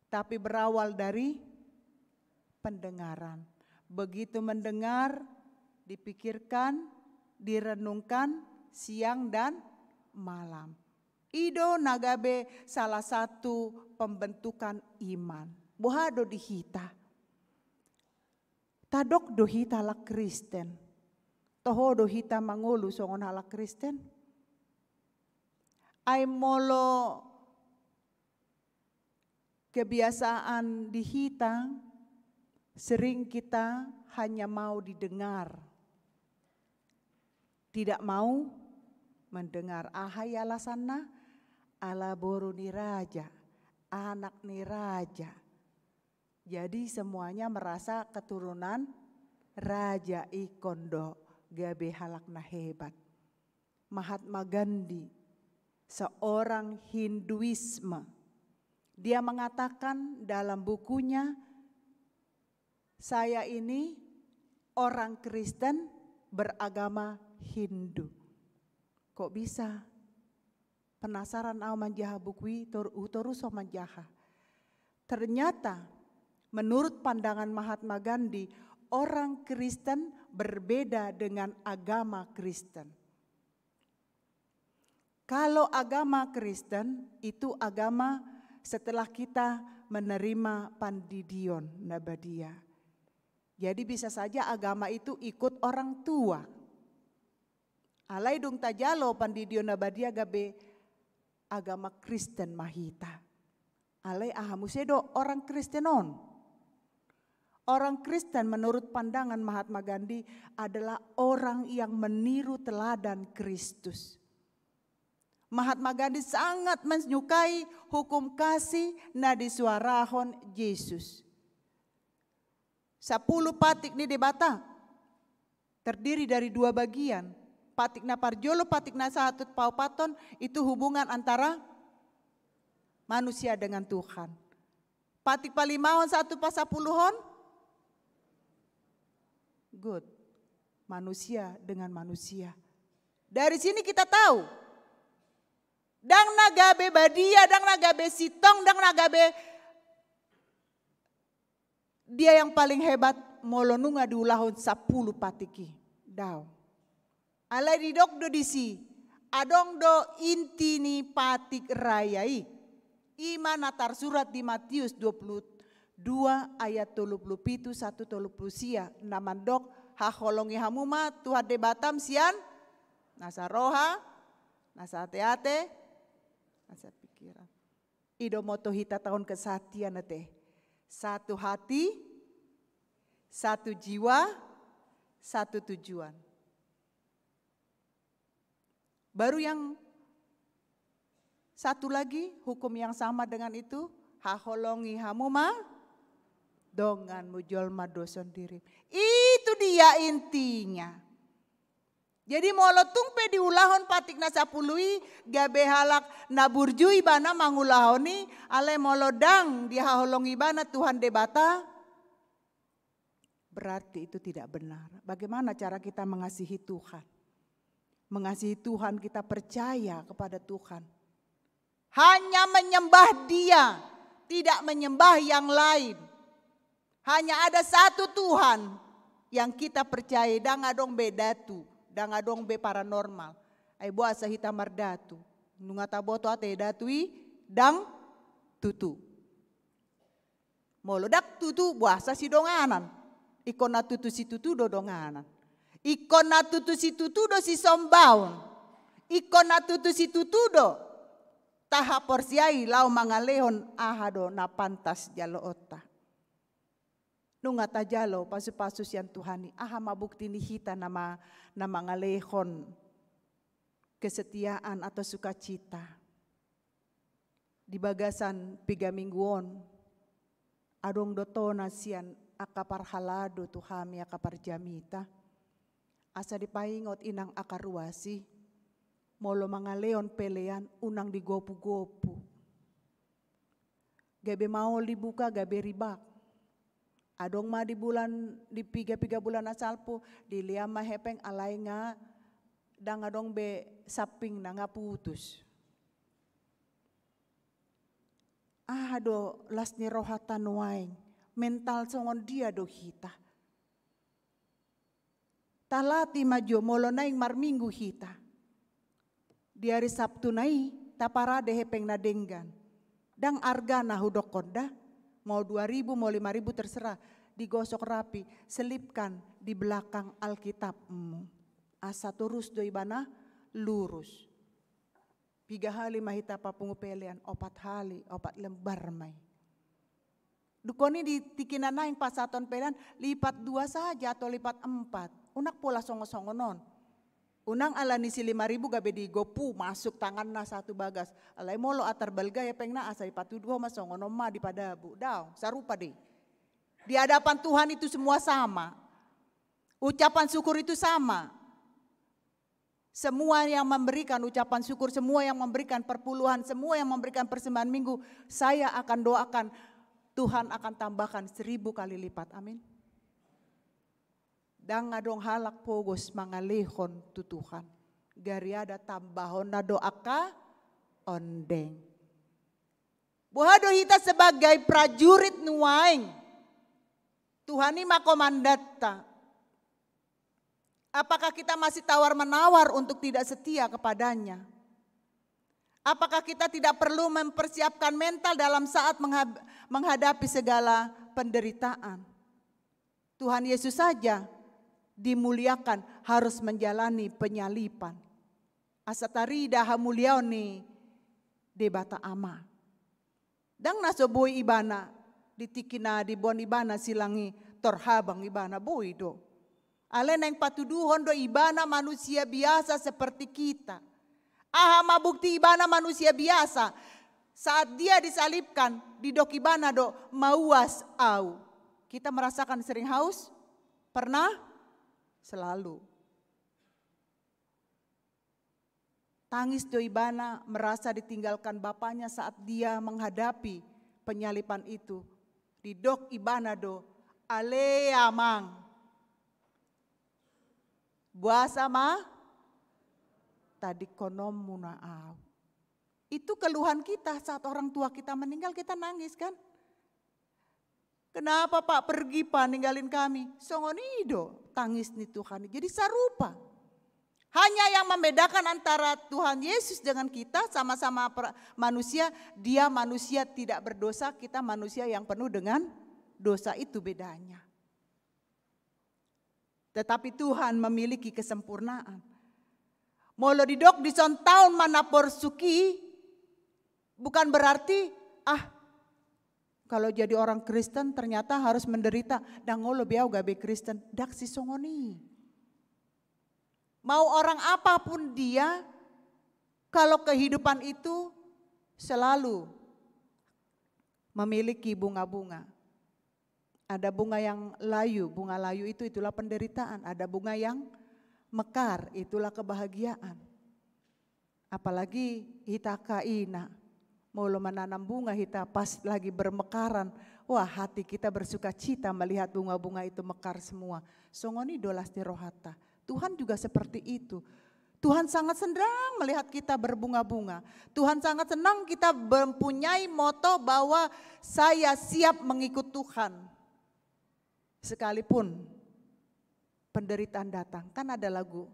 tapi berawal dari pendengaran. Begitu mendengar, dipikirkan, direnungkan siang dan malam. I do na gabe salah satu pembentukan iman. Boha do di hita? Tadok do hita halak Kristen. Toho do hita mangolu songon halak Kristen? Ai molo kebiasaan di hita, sering kita hanya mau didengar, tidak mau mendengar. Aha i alasanna? Ala boru ni raja, anak ni raja. Jadi semuanya merasa keturunan raja. Ingkon do gabe halak na hebat. Mahatma Gandhi, seorang Hinduisme, dia mengatakan dalam bukunya, "Saya ini orang Kristen beragama Hindu." Kok bisa? Penasaran au manjaha buku i, tor-, hutorushon manjaha. Ternyata, menurut pandangan Mahatma Gandhi, orang Kristen berbeda dengan agama Kristen. Kalau agama Kristen, itu agama setelah kita menerima pandidion na badia. Jadi, bisa saja agama itu ikut orang tua. Alai dung tajalo pandidion na badia gabe agama Kristen ma hita. Alai aha muse do orang Kristen on? Orang Kristen menurut pandangan Mahatma Gandhi adalah orang yang meniru teladan Kristus. Mahatma Gandhi sangat menyukai hukum kasih na disuarahon Jesus. Sapulu patik ni Debata terdiri dari dua bagian. Patik na parjolo, patik na sahat tu paopathon, itu hubungan antara manusia dengan Tuhan. Patik palimahon sahat tu pasapuluhon, good, manusia dengan manusia. Dari sini kita tahu, ndang na gabe badia, ndang na gabe sintong, ndang na gabe dia yang paling hebat molo nunga diulahon sapulu patik i. Daong. Alai didok do disi, adong do inti ni patik raya i. I ma na tarsurat di Matius dua pulu dua ayat tolu pulu pitu sahat tu tolu pulu sia, na mandok, "Haholongi hamu ma Tuhan Debatam sian nasa roha, nasa ateate, nasa pikiran." I do moto hita taon kesatian ate. Satu hati, satu jiwa, satu tujuan. Baru yang satu lagi, hukum yang sama dengan itu, "Haholongi hamu ma donganmu jolma do songon dirim." Itu dia intinya. Jadi molo tung pe diulahon patik na sapulu i, gabe halak na burju ibana mangulahon i, alai molo ndang dihaholongi ibana Tuhan Debata, berarti itu tidak benar. Bagaimana cara kita mengasihi Tuhan? Mengasihi Tuhan, kita percaya kepada Tuhan. Hanya menyembah Dia, tidak menyembah yang lain. Hanya ada satu Tuhan yang kita percaya, ndang adong be datu, ndang adong be paranormal. Ai boasa hita mardatu? Nunga taboto ate datu i ndang tutu. Molo ndang tutu, boasa sidonganan? Ingkon na tutu situtu do donganan. Ingkon na tutu situtu do sisombaon. Ingkon na tutu situtu do tahaporseai laho mangalehon aha do na pantas jaloonta. Nunga tajalo pasupasu sian Tuhan i, aha ma bukti ni hita na ma-, na mangalehon kesetiaan atau sukacita? Di bagasan piga minggu on, adong do tona sian angka parhalado tu hami angka parjamita. Asa dipaingot inang angka ruas i, molo mangalehon pelean unang digopugopu. Gabe maol dibuka, gabe ribak. Adong ma di bulan, di piga-piga bulan na salpu, dilehon ma hepeng alai nga ndang adong be sampingna, nga putus. Aha do las ni rohanta nuaeng? Mental songon dia do hita? Talati ma jo molo naeng marminggu hita. Di ari Sabtu na i, taparade hepeng na denggan. Ndang argana hudokkon da, mau dua ribu, mau lima ribu, terserah. Digosok rapi, selipkan di belakang Alkitabmu. Asa torus do ibana lurus. Piga hali ma hita papungu pelean? Opat hali, opat lembar ma i. Dungkon i di tingki na naeng pasahaton pelean, lipat dua saja atau lipat empat. Unang pola songon-songon on. Unang ala ni si lima ribu gabe digompu, masuk tanganna sahat tu bagas. Alai molo atar balga hepengna asa dipatudu ho ma songon on ma di padabu. Daong, sarupa do i. Di hadapan Tuhan itu semua sama. Ucapan syukur itu sama. Semua yang memberikan ucapan syukur, semua yang memberikan perpuluhan, semua yang memberikan persembahan minggu, saya akan doakan Tuhan akan tambahkan seribu kali lipat. Amin. Ndang adong halak pogos mangalehon tu Tuhan. Gariada tambahonna do angka ondeng. Boha do hita sebagai prajurit nuaeng? Tuhan i ma komandanta. Apakah kita masih tawar-menawar untuk tidak setia kepadanya? Apakah kita tidak perlu mempersiapkan mental dalam saat menghab-, menghadapi segala penderitaan? Tuhan Yesus saja dimuliakan harus menjalani penyaliban. Asa tarida hamuliaon ni Debata Ama. Ndang na so boi ibana, di tingki na diboan ibana silang i torhabang ibana, boi do. Alai naeng patuduhon do ibana manusia biasa seperti kita. Aha ma bukti ibana manusia biasa? Saat dia disalibkan, didok ibana do, "Mauas au." Kita merasakan sering haus? Pernah? Selalu. Tangis do ibana merasa ditinggalkan bapaknya saat dia menghadapi penyaliban itu. Didok ibana do, "Ale Amang, boasa ma tadingkononmu na au?" Itu keluhan kita saat orang tua kita meninggal, kita nangis kan? "Kenapa, Pak, pergi, Pak, ninggalin kami?" Songon i do tangis ni Tuhan. Jadi sarupa. Hanya yang membedakan antara Tuhan Yesus dengan kita, sama-sama pra-, manusia, dia manusia tidak berdosa, kita manusia yang penuh dengan dosa, itu bedanya. Tetapi Tuhan memiliki kesempurnaan. Molo didok dison taon ma na porsuk i, bukan berarti, ah, kalau jadi orang Kristen ternyata harus menderita, ndang olo be au gabe Kristen, ndang sisongon i. Mau orang apapun dia, kalau kehidupan itu selalu memiliki bunga-bunga. Ada bunga yang layu, bunga layu itu, itulah penderitaan. Ada bunga yang mekar, itulah kebahagiaan. Apalagi hita angka ina, molo mananam bunga hita pas lagi bermekaran, wah, hati kita bersukacita melihat bunga-bunga itu mekar semua. Songon i do las ni rohanta. Tuhan juga seperti itu. Tuhan sangat senang melihat kita berbunga-bunga. Tuhan sangat senang kita mempunyai moto bahwa saya siap mengikut Tuhan. Sekalipun penderitaan datang. Kan ada lagu.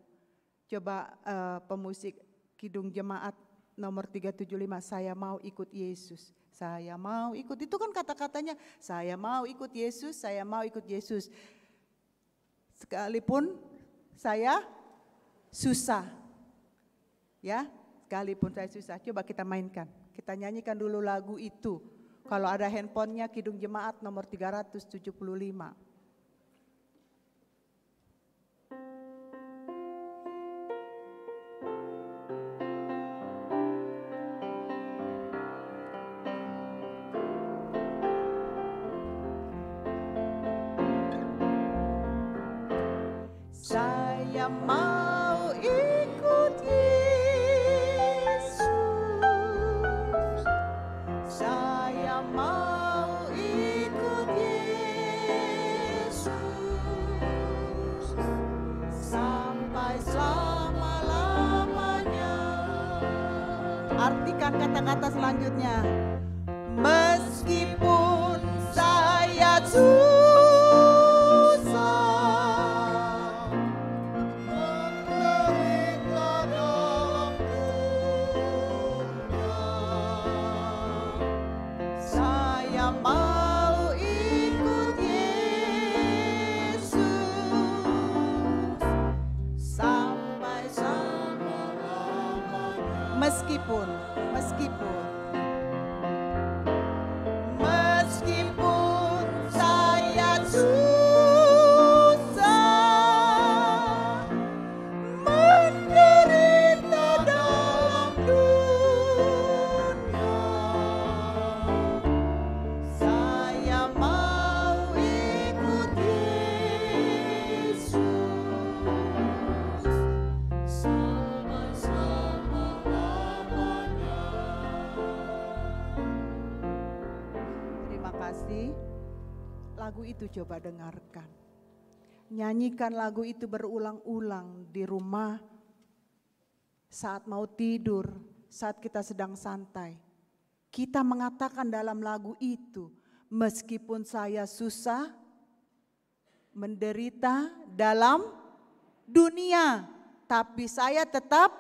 Coba, eh, pemusik Kidung Jemaat nomor tiga tujuh lima, "Saya mau ikut Yesus. Saya mau ikut." Itu kan kata-katanya, "Saya mau ikut Yesus, saya mau ikut Yesus." Sekalipun saya susah. Ya, sekalipun saya susah. Coba kita mainkan. Kita nyanyikan dulu lagu itu. Kalau ada handphonenya, Kidung Jemaat nomor tiga ratus tujuh puluh lima. Saya mau ikut Yesus. Saya mau ikut Yesus sampai selama-lamanya. Artikan kata-kata selanjutnya. Meskipun saya susah menderita dalam dunia, saya mau ikut Yesus. Sam- Meskipun, meskipun, meskipun saya susah, menderita dalam dunia, saya mau ikut Yesus. Terima kasih. Lagu itu coba dengarkan. Nyanyikan lagu itu berulang-ulang di rumah, saat mau tidur, saat kita sedang santai. Kita mengatakan dalam lagu itu, "Meskipun saya susah, menderita dalam dunia, tapi saya tetap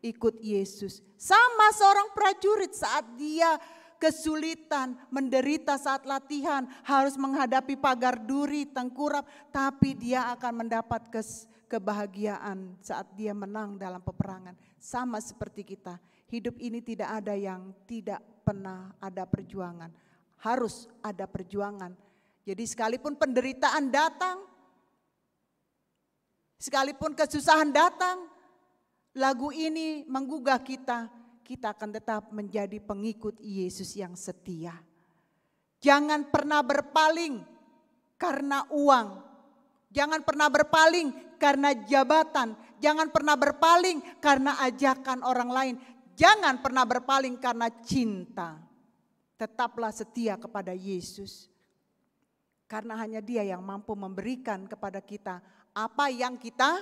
ikut Yesus." Sama seorang prajurit, saat dia kesulitan, menderita saat latihan, harus menghadapi pagar duri, tengkurap, tapi dia akan mendapat kes-, kebahagiaan saat dia menang dalam peperangan. Sama seperti kita, hidup ini tidak ada yang tidak pernah ada perjuangan. Harus ada perjuangan. Jadi, sekalipun penderitaan datang, sekalipun kesusahan datang, lagu ini menggugah kita, kita akan tetap menjadi pengikut Yesus yang setia. Jangan pernah berpaling karena uang. Jangan pernah berpaling karena jabatan. Jangan pernah berpaling karena ajakan orang lain. Jangan pernah berpaling karena cinta. Tetaplah setia kepada Yesus. Karena hanya Dia yang mampu memberikan kepada kita apa yang kita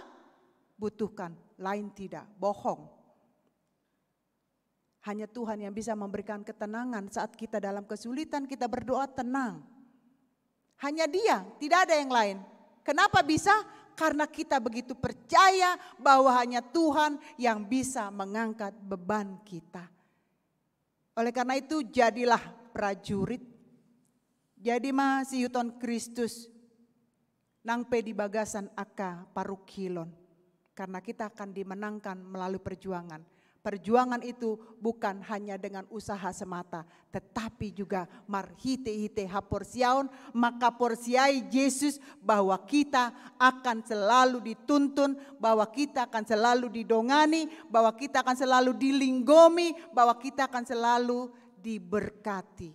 butuhkan. Lain tidak, bohong. Hanya Tuhan yang bisa memberikan ketenangan saat kita dalam kesulitan, kita berdoa tenang. Hanya Dia, tidak ada yang lain. Kenapa bisa? Karena kita begitu percaya bahwa hanya Tuhan yang bisa mengangkat beban kita. Oleh karena itu, jadilah prajurit. Jadi ma siihuthon Kristus nang pe di bagasan angka parungkilon. Karena kita akan dimenangkan melalui perjuangan. Perjuangan itu bukan hanya dengan usaha semata, tetapi juga marhite-hite haporseaon, mangkaporseai Jesus bahwa kita akan selalu dituntun, bahwa kita akan selalu didongani, bahwa kita akan selalu dilinggomi, bahwa kita akan selalu diberkati.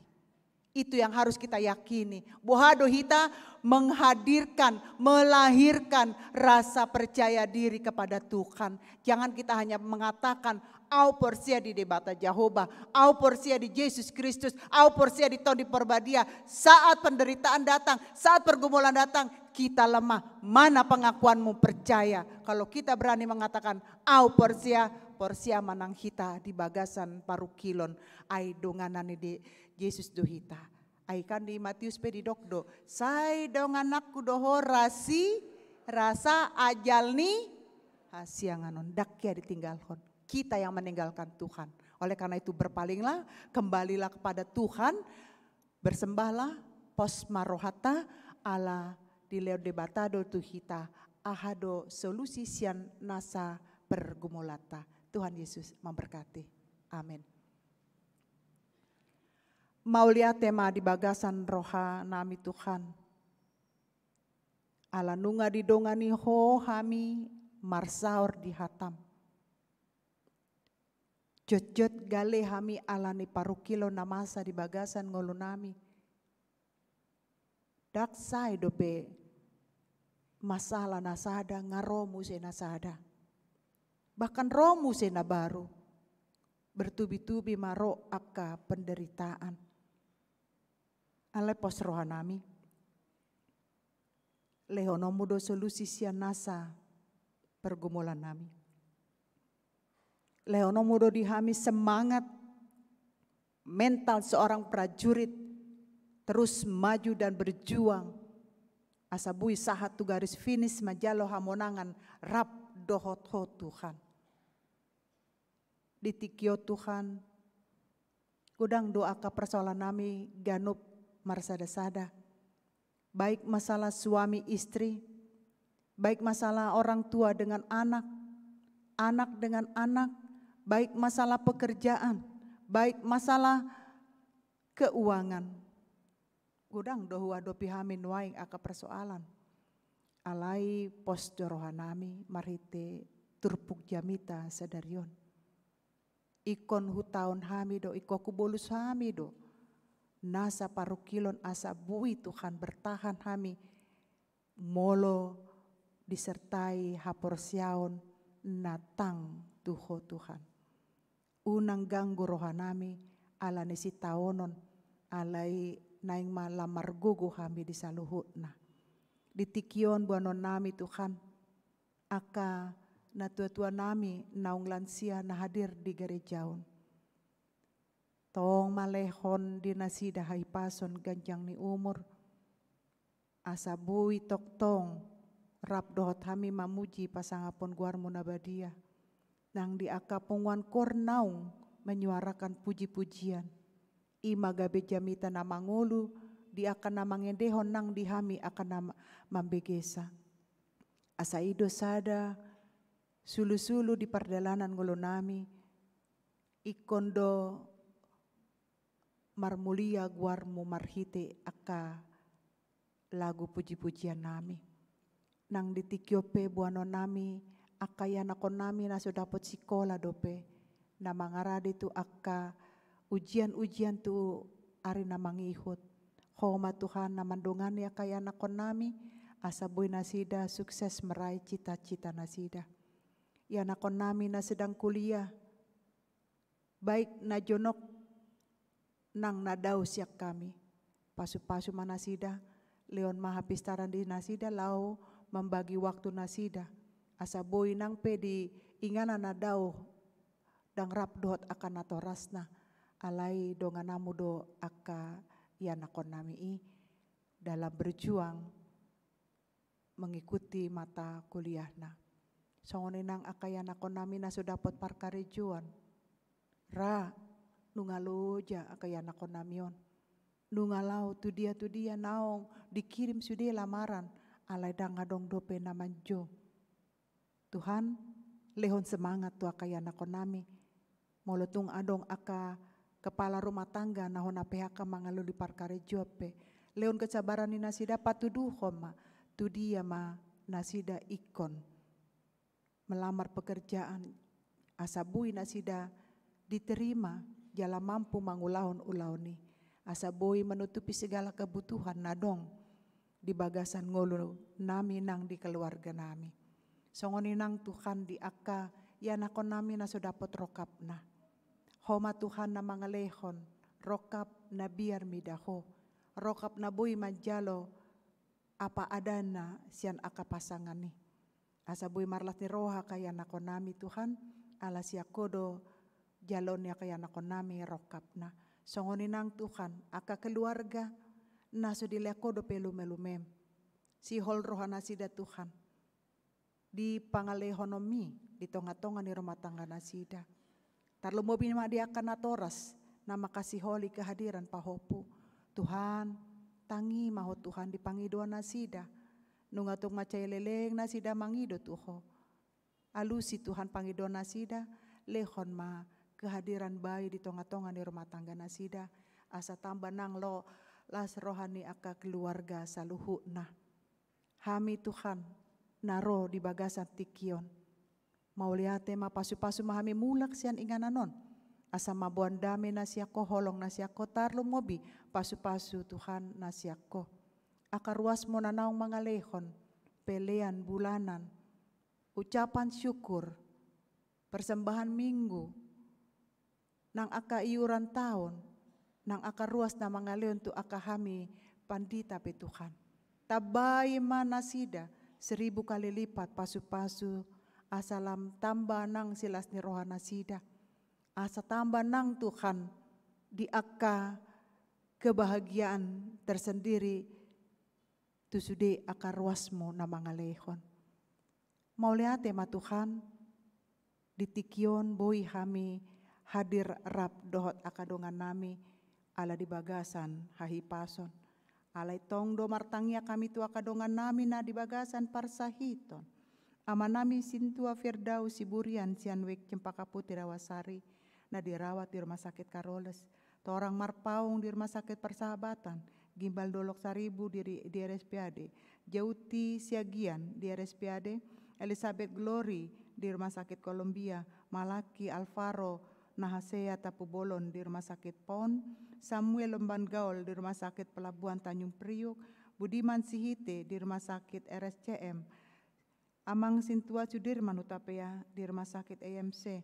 Itu yang harus kita yakini. Boha do hita menghadirkan, melahirkan rasa percaya diri kepada Tuhan. Jangan kita hanya mengatakan, "Au porsea di Debata Jahowa, au porsea di Jesus Kristus, au porsea di Tondi Porbadia." Saat penderitaan datang, saat pergumulan datang, kita lemah. Mana pengakuanmu percaya? Kalau kita berani mengatakan, "Au porsea," porsea ma nang hita di bagasan parungkilon. Ai donganan ni di Jesus do hita. Ai kan di Matius pe didok do, "Sai dongananku do ho rasi, rasa ajal ni hasiangan on." Ndang hea ditinggalhon. Kita yang meninggalkan Tuhan. Oleh karena itu, berpalinglah, kembalilah kepada Tuhan, bersembahlah, pos ma rohanta, ala dilehon Debata do tu hita aha do solusi sian nasa pergumulanta. Tuhan Yesus memberkati. Amin. Mauliate ma di bagasan rohanami, Tuhan. Ala nunga didongani Ho hami marsaor di hataM. Jotjot gale hami ala ni parungkilon na masa di bagasan ngolunami. Ndang sae dope masalah na sada, nga ro muse na sada. Bahkan ro muse na baru. Bertubi-tubi ma ro angka penderitaan. Alai pos rohanami. LehononMu do solusi sian nasa pergumulannami. LehononMu do di hami semangat mental seorang prajurit terus maju dan berjuang asa boi sahat tu garis finish manjalo hamonangan rap dohot Ho, Tuhan. Di tingki on, Tuhan, godang do angka persoalannami ganup marsada-sada. Baik masalah suami istri, baik masalah orang tua dengan anak, anak dengan anak, Baik masalah pekerjaan, baik masalah keuangan. Godang do huadopi hami nuaeng angka persoalan. Alai pos do rohanami marhite turpuk jamita sadari on. Ingkon hutaon hami do, ingkon hubolus hami do nasa parungkilon asa boi Tuhan bertahan hami molo disertai haporseaon na tang tu Ho Tuhan. Unang ganggu rohanami ala ni sitaonon, alai naeng ma lam margogo hami di saluhutna. Di tingki on boanonnami Tuhan, angka natuatuanami naung lansia na hadir di gareja on. Tong ma lehon di nasida hahipason, ganjang ni umur, asa boi tongtong rap dohot hami mamuji pasangapon goarmu na badia. Nang di angka punguan koor naung menyuarakan puji-pujian, i ma gabe jamita na mangolu di angka na mangendehon nang di hami angka na ma-, mambegesa. Asa i do sada sulusulu di pardalanan ngolunami, ingkon do marmulia goarmu marhite angka lagu puji-pujiannami. Nang di tingki on pe boanonnami angka ianakkonnami na so dapot sikola dope, na mangarade tu angka ujian-ujian tu ari na mangihut. Ho ma Tuhan na mandongani angka ianakkonnami, asa boi nasida sukses meraih cita-cita nasida. Ianakkonnami na sedang kuliah, baik na jonok nang na dao sian hami. Pasu-pasu ma nasida, lehon ma hapistaran di nasida laho mambagi waktu nasida. Asa boi nang pe di inganan na dao ndang rap dohot angka natorasna, alai dongananmu do angka ianakkonnami i dalam berjuang mengikuti mata kuliahna. Songon i nang angka ianakkonnami na so dapot parkarejoan. Ra, nunga loja angka ianakkonnami on. Nunga laho tu dia tu dia naung dikirim sude lamaran, alai ndang adong dope na manjou. Tuhan, lehon semangat tu angka ianakkonnami. Molo tung adong angka kepala rumah tangga na hona P H K mangalului parkarejoan pe, lehon kesabaran ni nasida, patuduhon ma tu dia ma nasida ingkon melamar pekerjaan, asa boi nasida diterima jala mampu mangulahon ulaon i, asa boi menutupi segala kebutuhan na adong di bagasan ngolunami nang di keluarganami. Songon i nang Tuhan di angka ianakkonnami na so dapot rongkapna. Ho ma Tuhan na mangalehon rongkap na biar mida Ho, rongkap na boi manjalo apa adana sian angka pasangan i. Asa boi marlas ni roha angka ianakkonnami Tuhan, ala sian Ho do jaloon ni angka ianakkonnami rongkapna. Songon i nang Tuhan, angka keluarga na so dilean Ho dope lume-lumem. Sihol roha nasida Tuhan di pangalehononmi di tonga-tonga ni rumah tangga nasida. Tarlumobi ma di angka natoras na mangkasiholi kehadiran pahompu. Tuhan, tangi ma Ho Tuhan di pangidoan nasida. Nunga tung mansai leleng nasida mangido tu Ho. Alusi Tuhan pangidoan nasida, lehon ma kehadiran bai di tonga-tonga ni rumah tangga nasida, asa tamba nang lo las roha ni angka keluarga saluhutna. Hami Tuhan, na ro di bagasan tingki on, mauliate ma, pasu-pasu ma hami mulak sian inganan on, asa mamboan dame na sian Ho, holong na sian Ho, tarlumobi pasu-pasu Tuhan na sian Ho. Angka ruasmu na naung mangalehon pelean bulanan, ucapan syukur, persembahan Minggu, nang angka iuran taon, nang angka ruas na mangalehon tu angka hami pandita pe Tuhan. Tambai ma nasida seribu kali lipat pasu-pasu, asa lam tamba nang silas ni roha nasida. Asa tamba nang Tuhan di angka kebahagiaan tersendiri tu sude angka ruasmu na mangalehon. Mauliate ma Tuhan, di tingki on boi hami hadir rap dohot angka dongannami ala di bagasan hahipason. Alai tong do martangiang hami tu angka dongannami na di bagasan parsahiton. Amanami Sintua Firdaus Siburian sian Wijk Cempaka Putih Rawasari, na dirawat di Rumah Sakit Carolus, Torang Marpaung di Rumah Sakit Persahabatan, Gimbal Dolok Saribu di, di R S P A D, Jauti Siagian di R S P A D, Elizabeth Glory di Rumah Sakit Columbia, Malaki Alvaro Nahasea Tampubolon di Rumah Sakit Pon, Samuel Lomban Gaol di Rumah Sakit Pelabuhan Tanjung Priuk, Budiman Sihite di Rumah Sakit R S C M, Amang Sintua Sudirman Hutapea di Rumah Sakit A M C,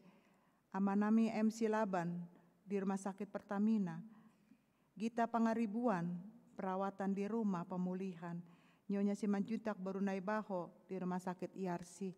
Amanami M C Laban di Rumah Sakit Pertamina, Gita Pangaribuan, perawatan di rumah pemulihan, Nyonya Simanjuntak boru Naibaho di Rumah Sakit I R C.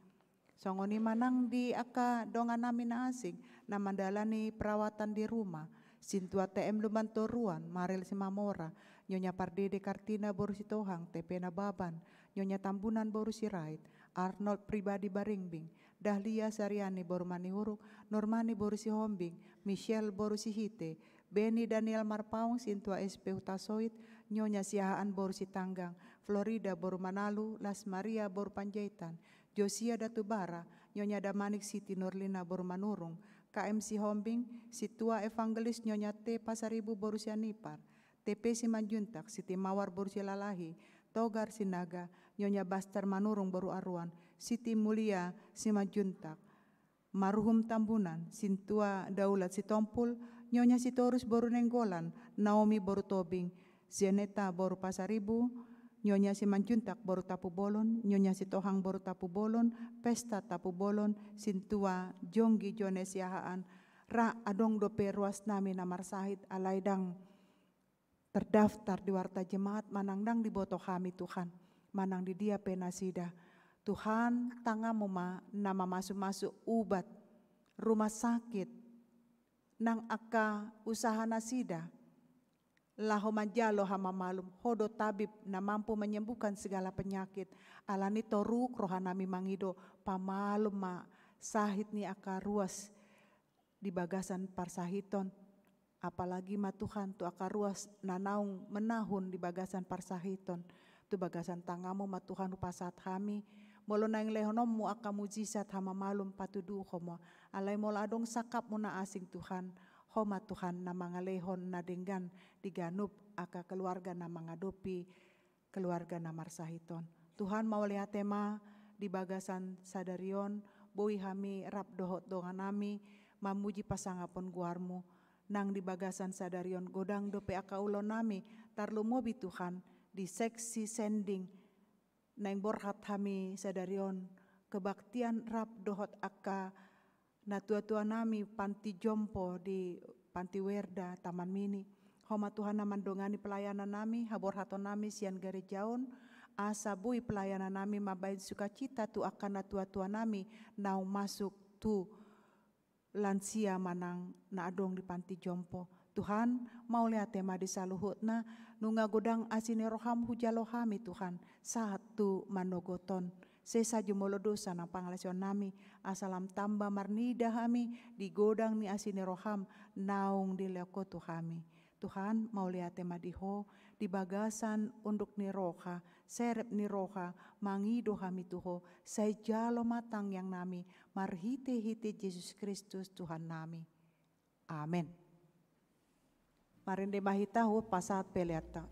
Songon i ma nang di angka donganami na asing, na mandalani perawatan di rumah, Sintua T M Lumban Toruan, Maril Simamora, Nyonya Pardede Kartina boru Sitohang, T P Nababan, Nyonya Tambunan boru Sirait, Arnold Pribadi Baringbing, Dahlia Sariani boru Maniuruk, Normani boru Sihombing, Michelle boru Sihite, Beni Daniel Marpaung Sintua S P Hutasoit, Nyonya Siahaan boru Sitanggang, Florida boru Manalu, Las Maria boru Panjaitan, Josia Datubara, Nyonya Damanik Siti Nurlina boru Manurung, K M Sihombing, Sintua Evangelis Nyonya T Pasaribu boru Sianipar, T P Simanjuntak, Siti Mawar boru Silalahi, Togar Sinaga, Nyonya Baster Manurung boru Aruan, Siti Mulia Simanjuntak, Maruhum Tambunan, Sintua Daulat Sitompul, Nyonya Sitorus boru Nainggolan, Naomi boru Tobing, Zeneta boru Pasaribu, Nyonya Simanjuntak boru Tampubolon, Nyonya Sitohang boru Tampubolon, Pesta Tampubolon, Sintua Jonggi Jone Siahaan, ra adong dope ruasnami na marsahit alai ndang terdaftar di warta jemaat manang ndang diboto hami Tuhan, manang di dia pe nasida. Tuhan, tanganmu ma na mamasumasu ubat, rumah sakit, nang angka usaha nasida, laho manjalo hamamalum, Ho do tabib na mampu menyembuhkan segala penyakit, alani toruk rohanami mangido, pamalum ma sahit ni angka ruas di bagasan parsahiton. Apalagi ma Tuhan tu angka ruas na naung menahun di bagasan parsahiton. Tu bagasan tanganmu ma Tuhan hupasahat hami. Molo naeng lehononmu angka mujizat hamamalum patuduhon ma. Alai molo adong sangkapmu na asing Tuhan, Ho ma Tuhan na mangalehon na denggan di ganup angka keluarga na mangadopi keluarga na marsahiton. Tuhan, mauliate ma di bagasan sadari on, boi hami rap dohot donganami mamuji pasangapon goarmu. Nang di bagasan sadari on godang dope angka ulaonnami, tarlumobi Tuhan di seksi sending naeng borhat hami sadari on, kebaktian rap dohot angka natuatuanami panti jompo di panti Werda Taman Mini. Ho ma Tuhan na mandongani pelayanannami, haborhatonnami sian gareja on, asa boi pelayanannami mambahen sukacita tu angka natuatuanami naung masuk tu lansia manang na adong di panti jompo. Tuhan, mauliate ma di saluhutna, nunga godang asi ni roham hujalo hami Tuhan, sahat tu manogot on. Sesa jumolo dosa nang pangalaosionnami, asa lam tamba marnida hami di godang ni asi ni roham naung dilehon Ho tu hami. Tuhan, mauliate ma di Ho, di bagasan unduk ni roha, serep ni roha, mangido hami tu Ho, sai jalo ma tangiangnami, marhitehite Jesus Kristus Tuhannami. Amen. Marende ma hita, hupasahat peleanta.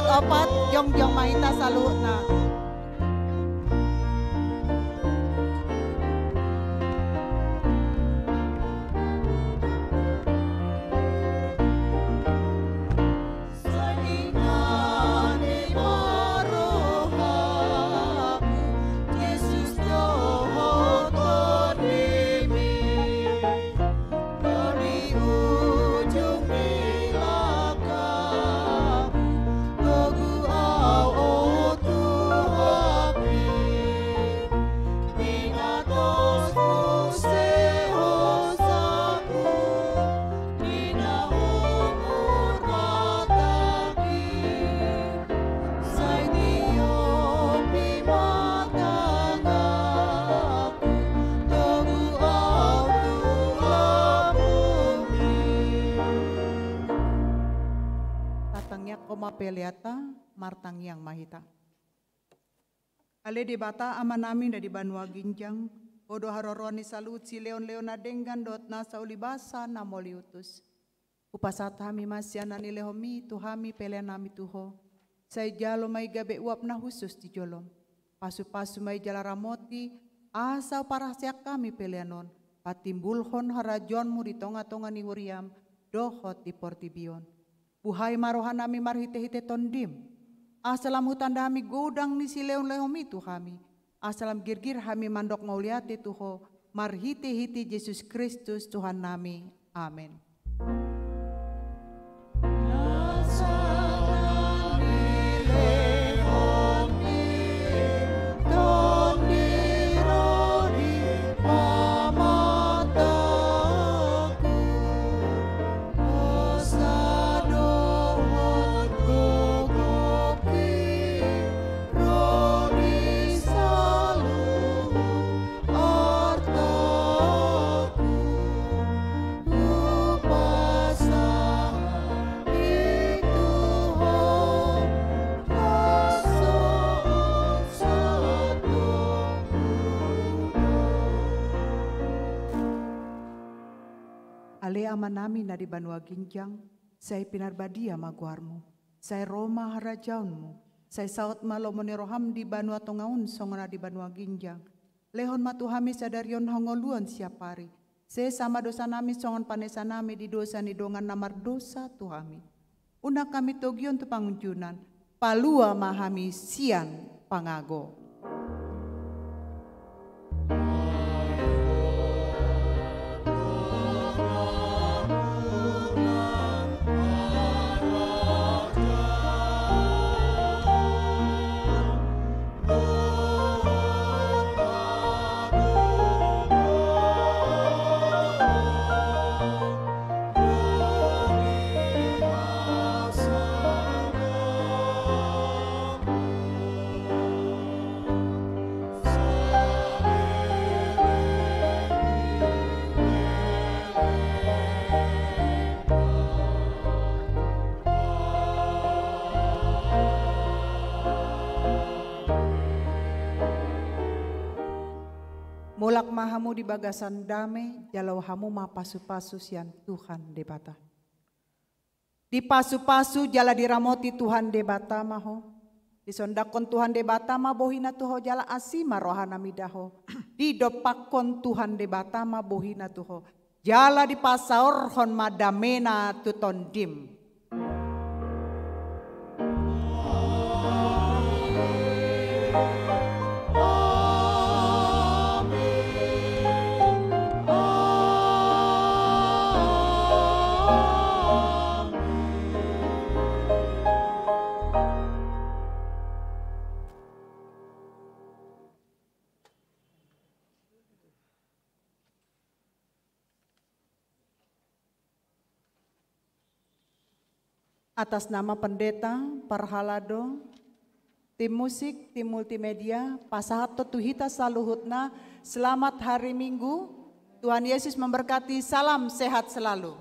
Opat, jongjong ma hita saluhutna. Tatangiangkon ma peleanta, martangiang ma hita. Ale Debata Amanami na di banua ginjang, Ho do haroroan ni saluhut silehonlehon na denggan dohot nasa ulibasa na mauliutus. Hupasahat hami ma sian na nilehonMi tu hami peleannami tu Ho. Sai jalo ma i gabe uap na hushus di jolom. Pasupasu ma i jala ramoti, asa huparhaseang hami pelean on patimbulhon harajaonMu di tongatonga ni huriaM dohot di portibi on. Buhai ma rohanami marhitehite TondiM, asa lam hutanda hami godang ni silehonlehonMi tu hami, asa lam girgir hami mandok mauliate tu Ho, marhitehite Jesus Kristus Tuhannami. Amen. Ale Amanami na di banua ginjang, sai pinarbadia ma goarMu. Sai ro ma harajaonMu. Sai saut ma lomo ni rohaM di banua tonga on songon na di banua ginjang. Lehon ma tu hami sadari on hangoluan siapari. Sesa ma dosanami songon panesanami di dosa ni dongan na mardosa tu hami. Unang hami togihon tu pangunjunan, palua ma hami sian pangago. Mulak ma hamu di bagasan dame, jalo hamu ma pasupasu sian Tuhan Debata. Dipasupasu jala diramoti Tuhan Debata ma ho. Disondangkon Tuhan Debata ma bohiNa tu ho jala asi ma rohaNa mida ho. Didompakkon Tuhan Debata ma bohiNa tu ho. Jala dipasaorhon ma dameNa tu tondim. Atas nama pendeta, parhalado, tim musik, tim multimedia, pasahathon tu hita saluhutna, selamat hari Minggu, Tuhan Yesus memberkati, salam sehat selalu.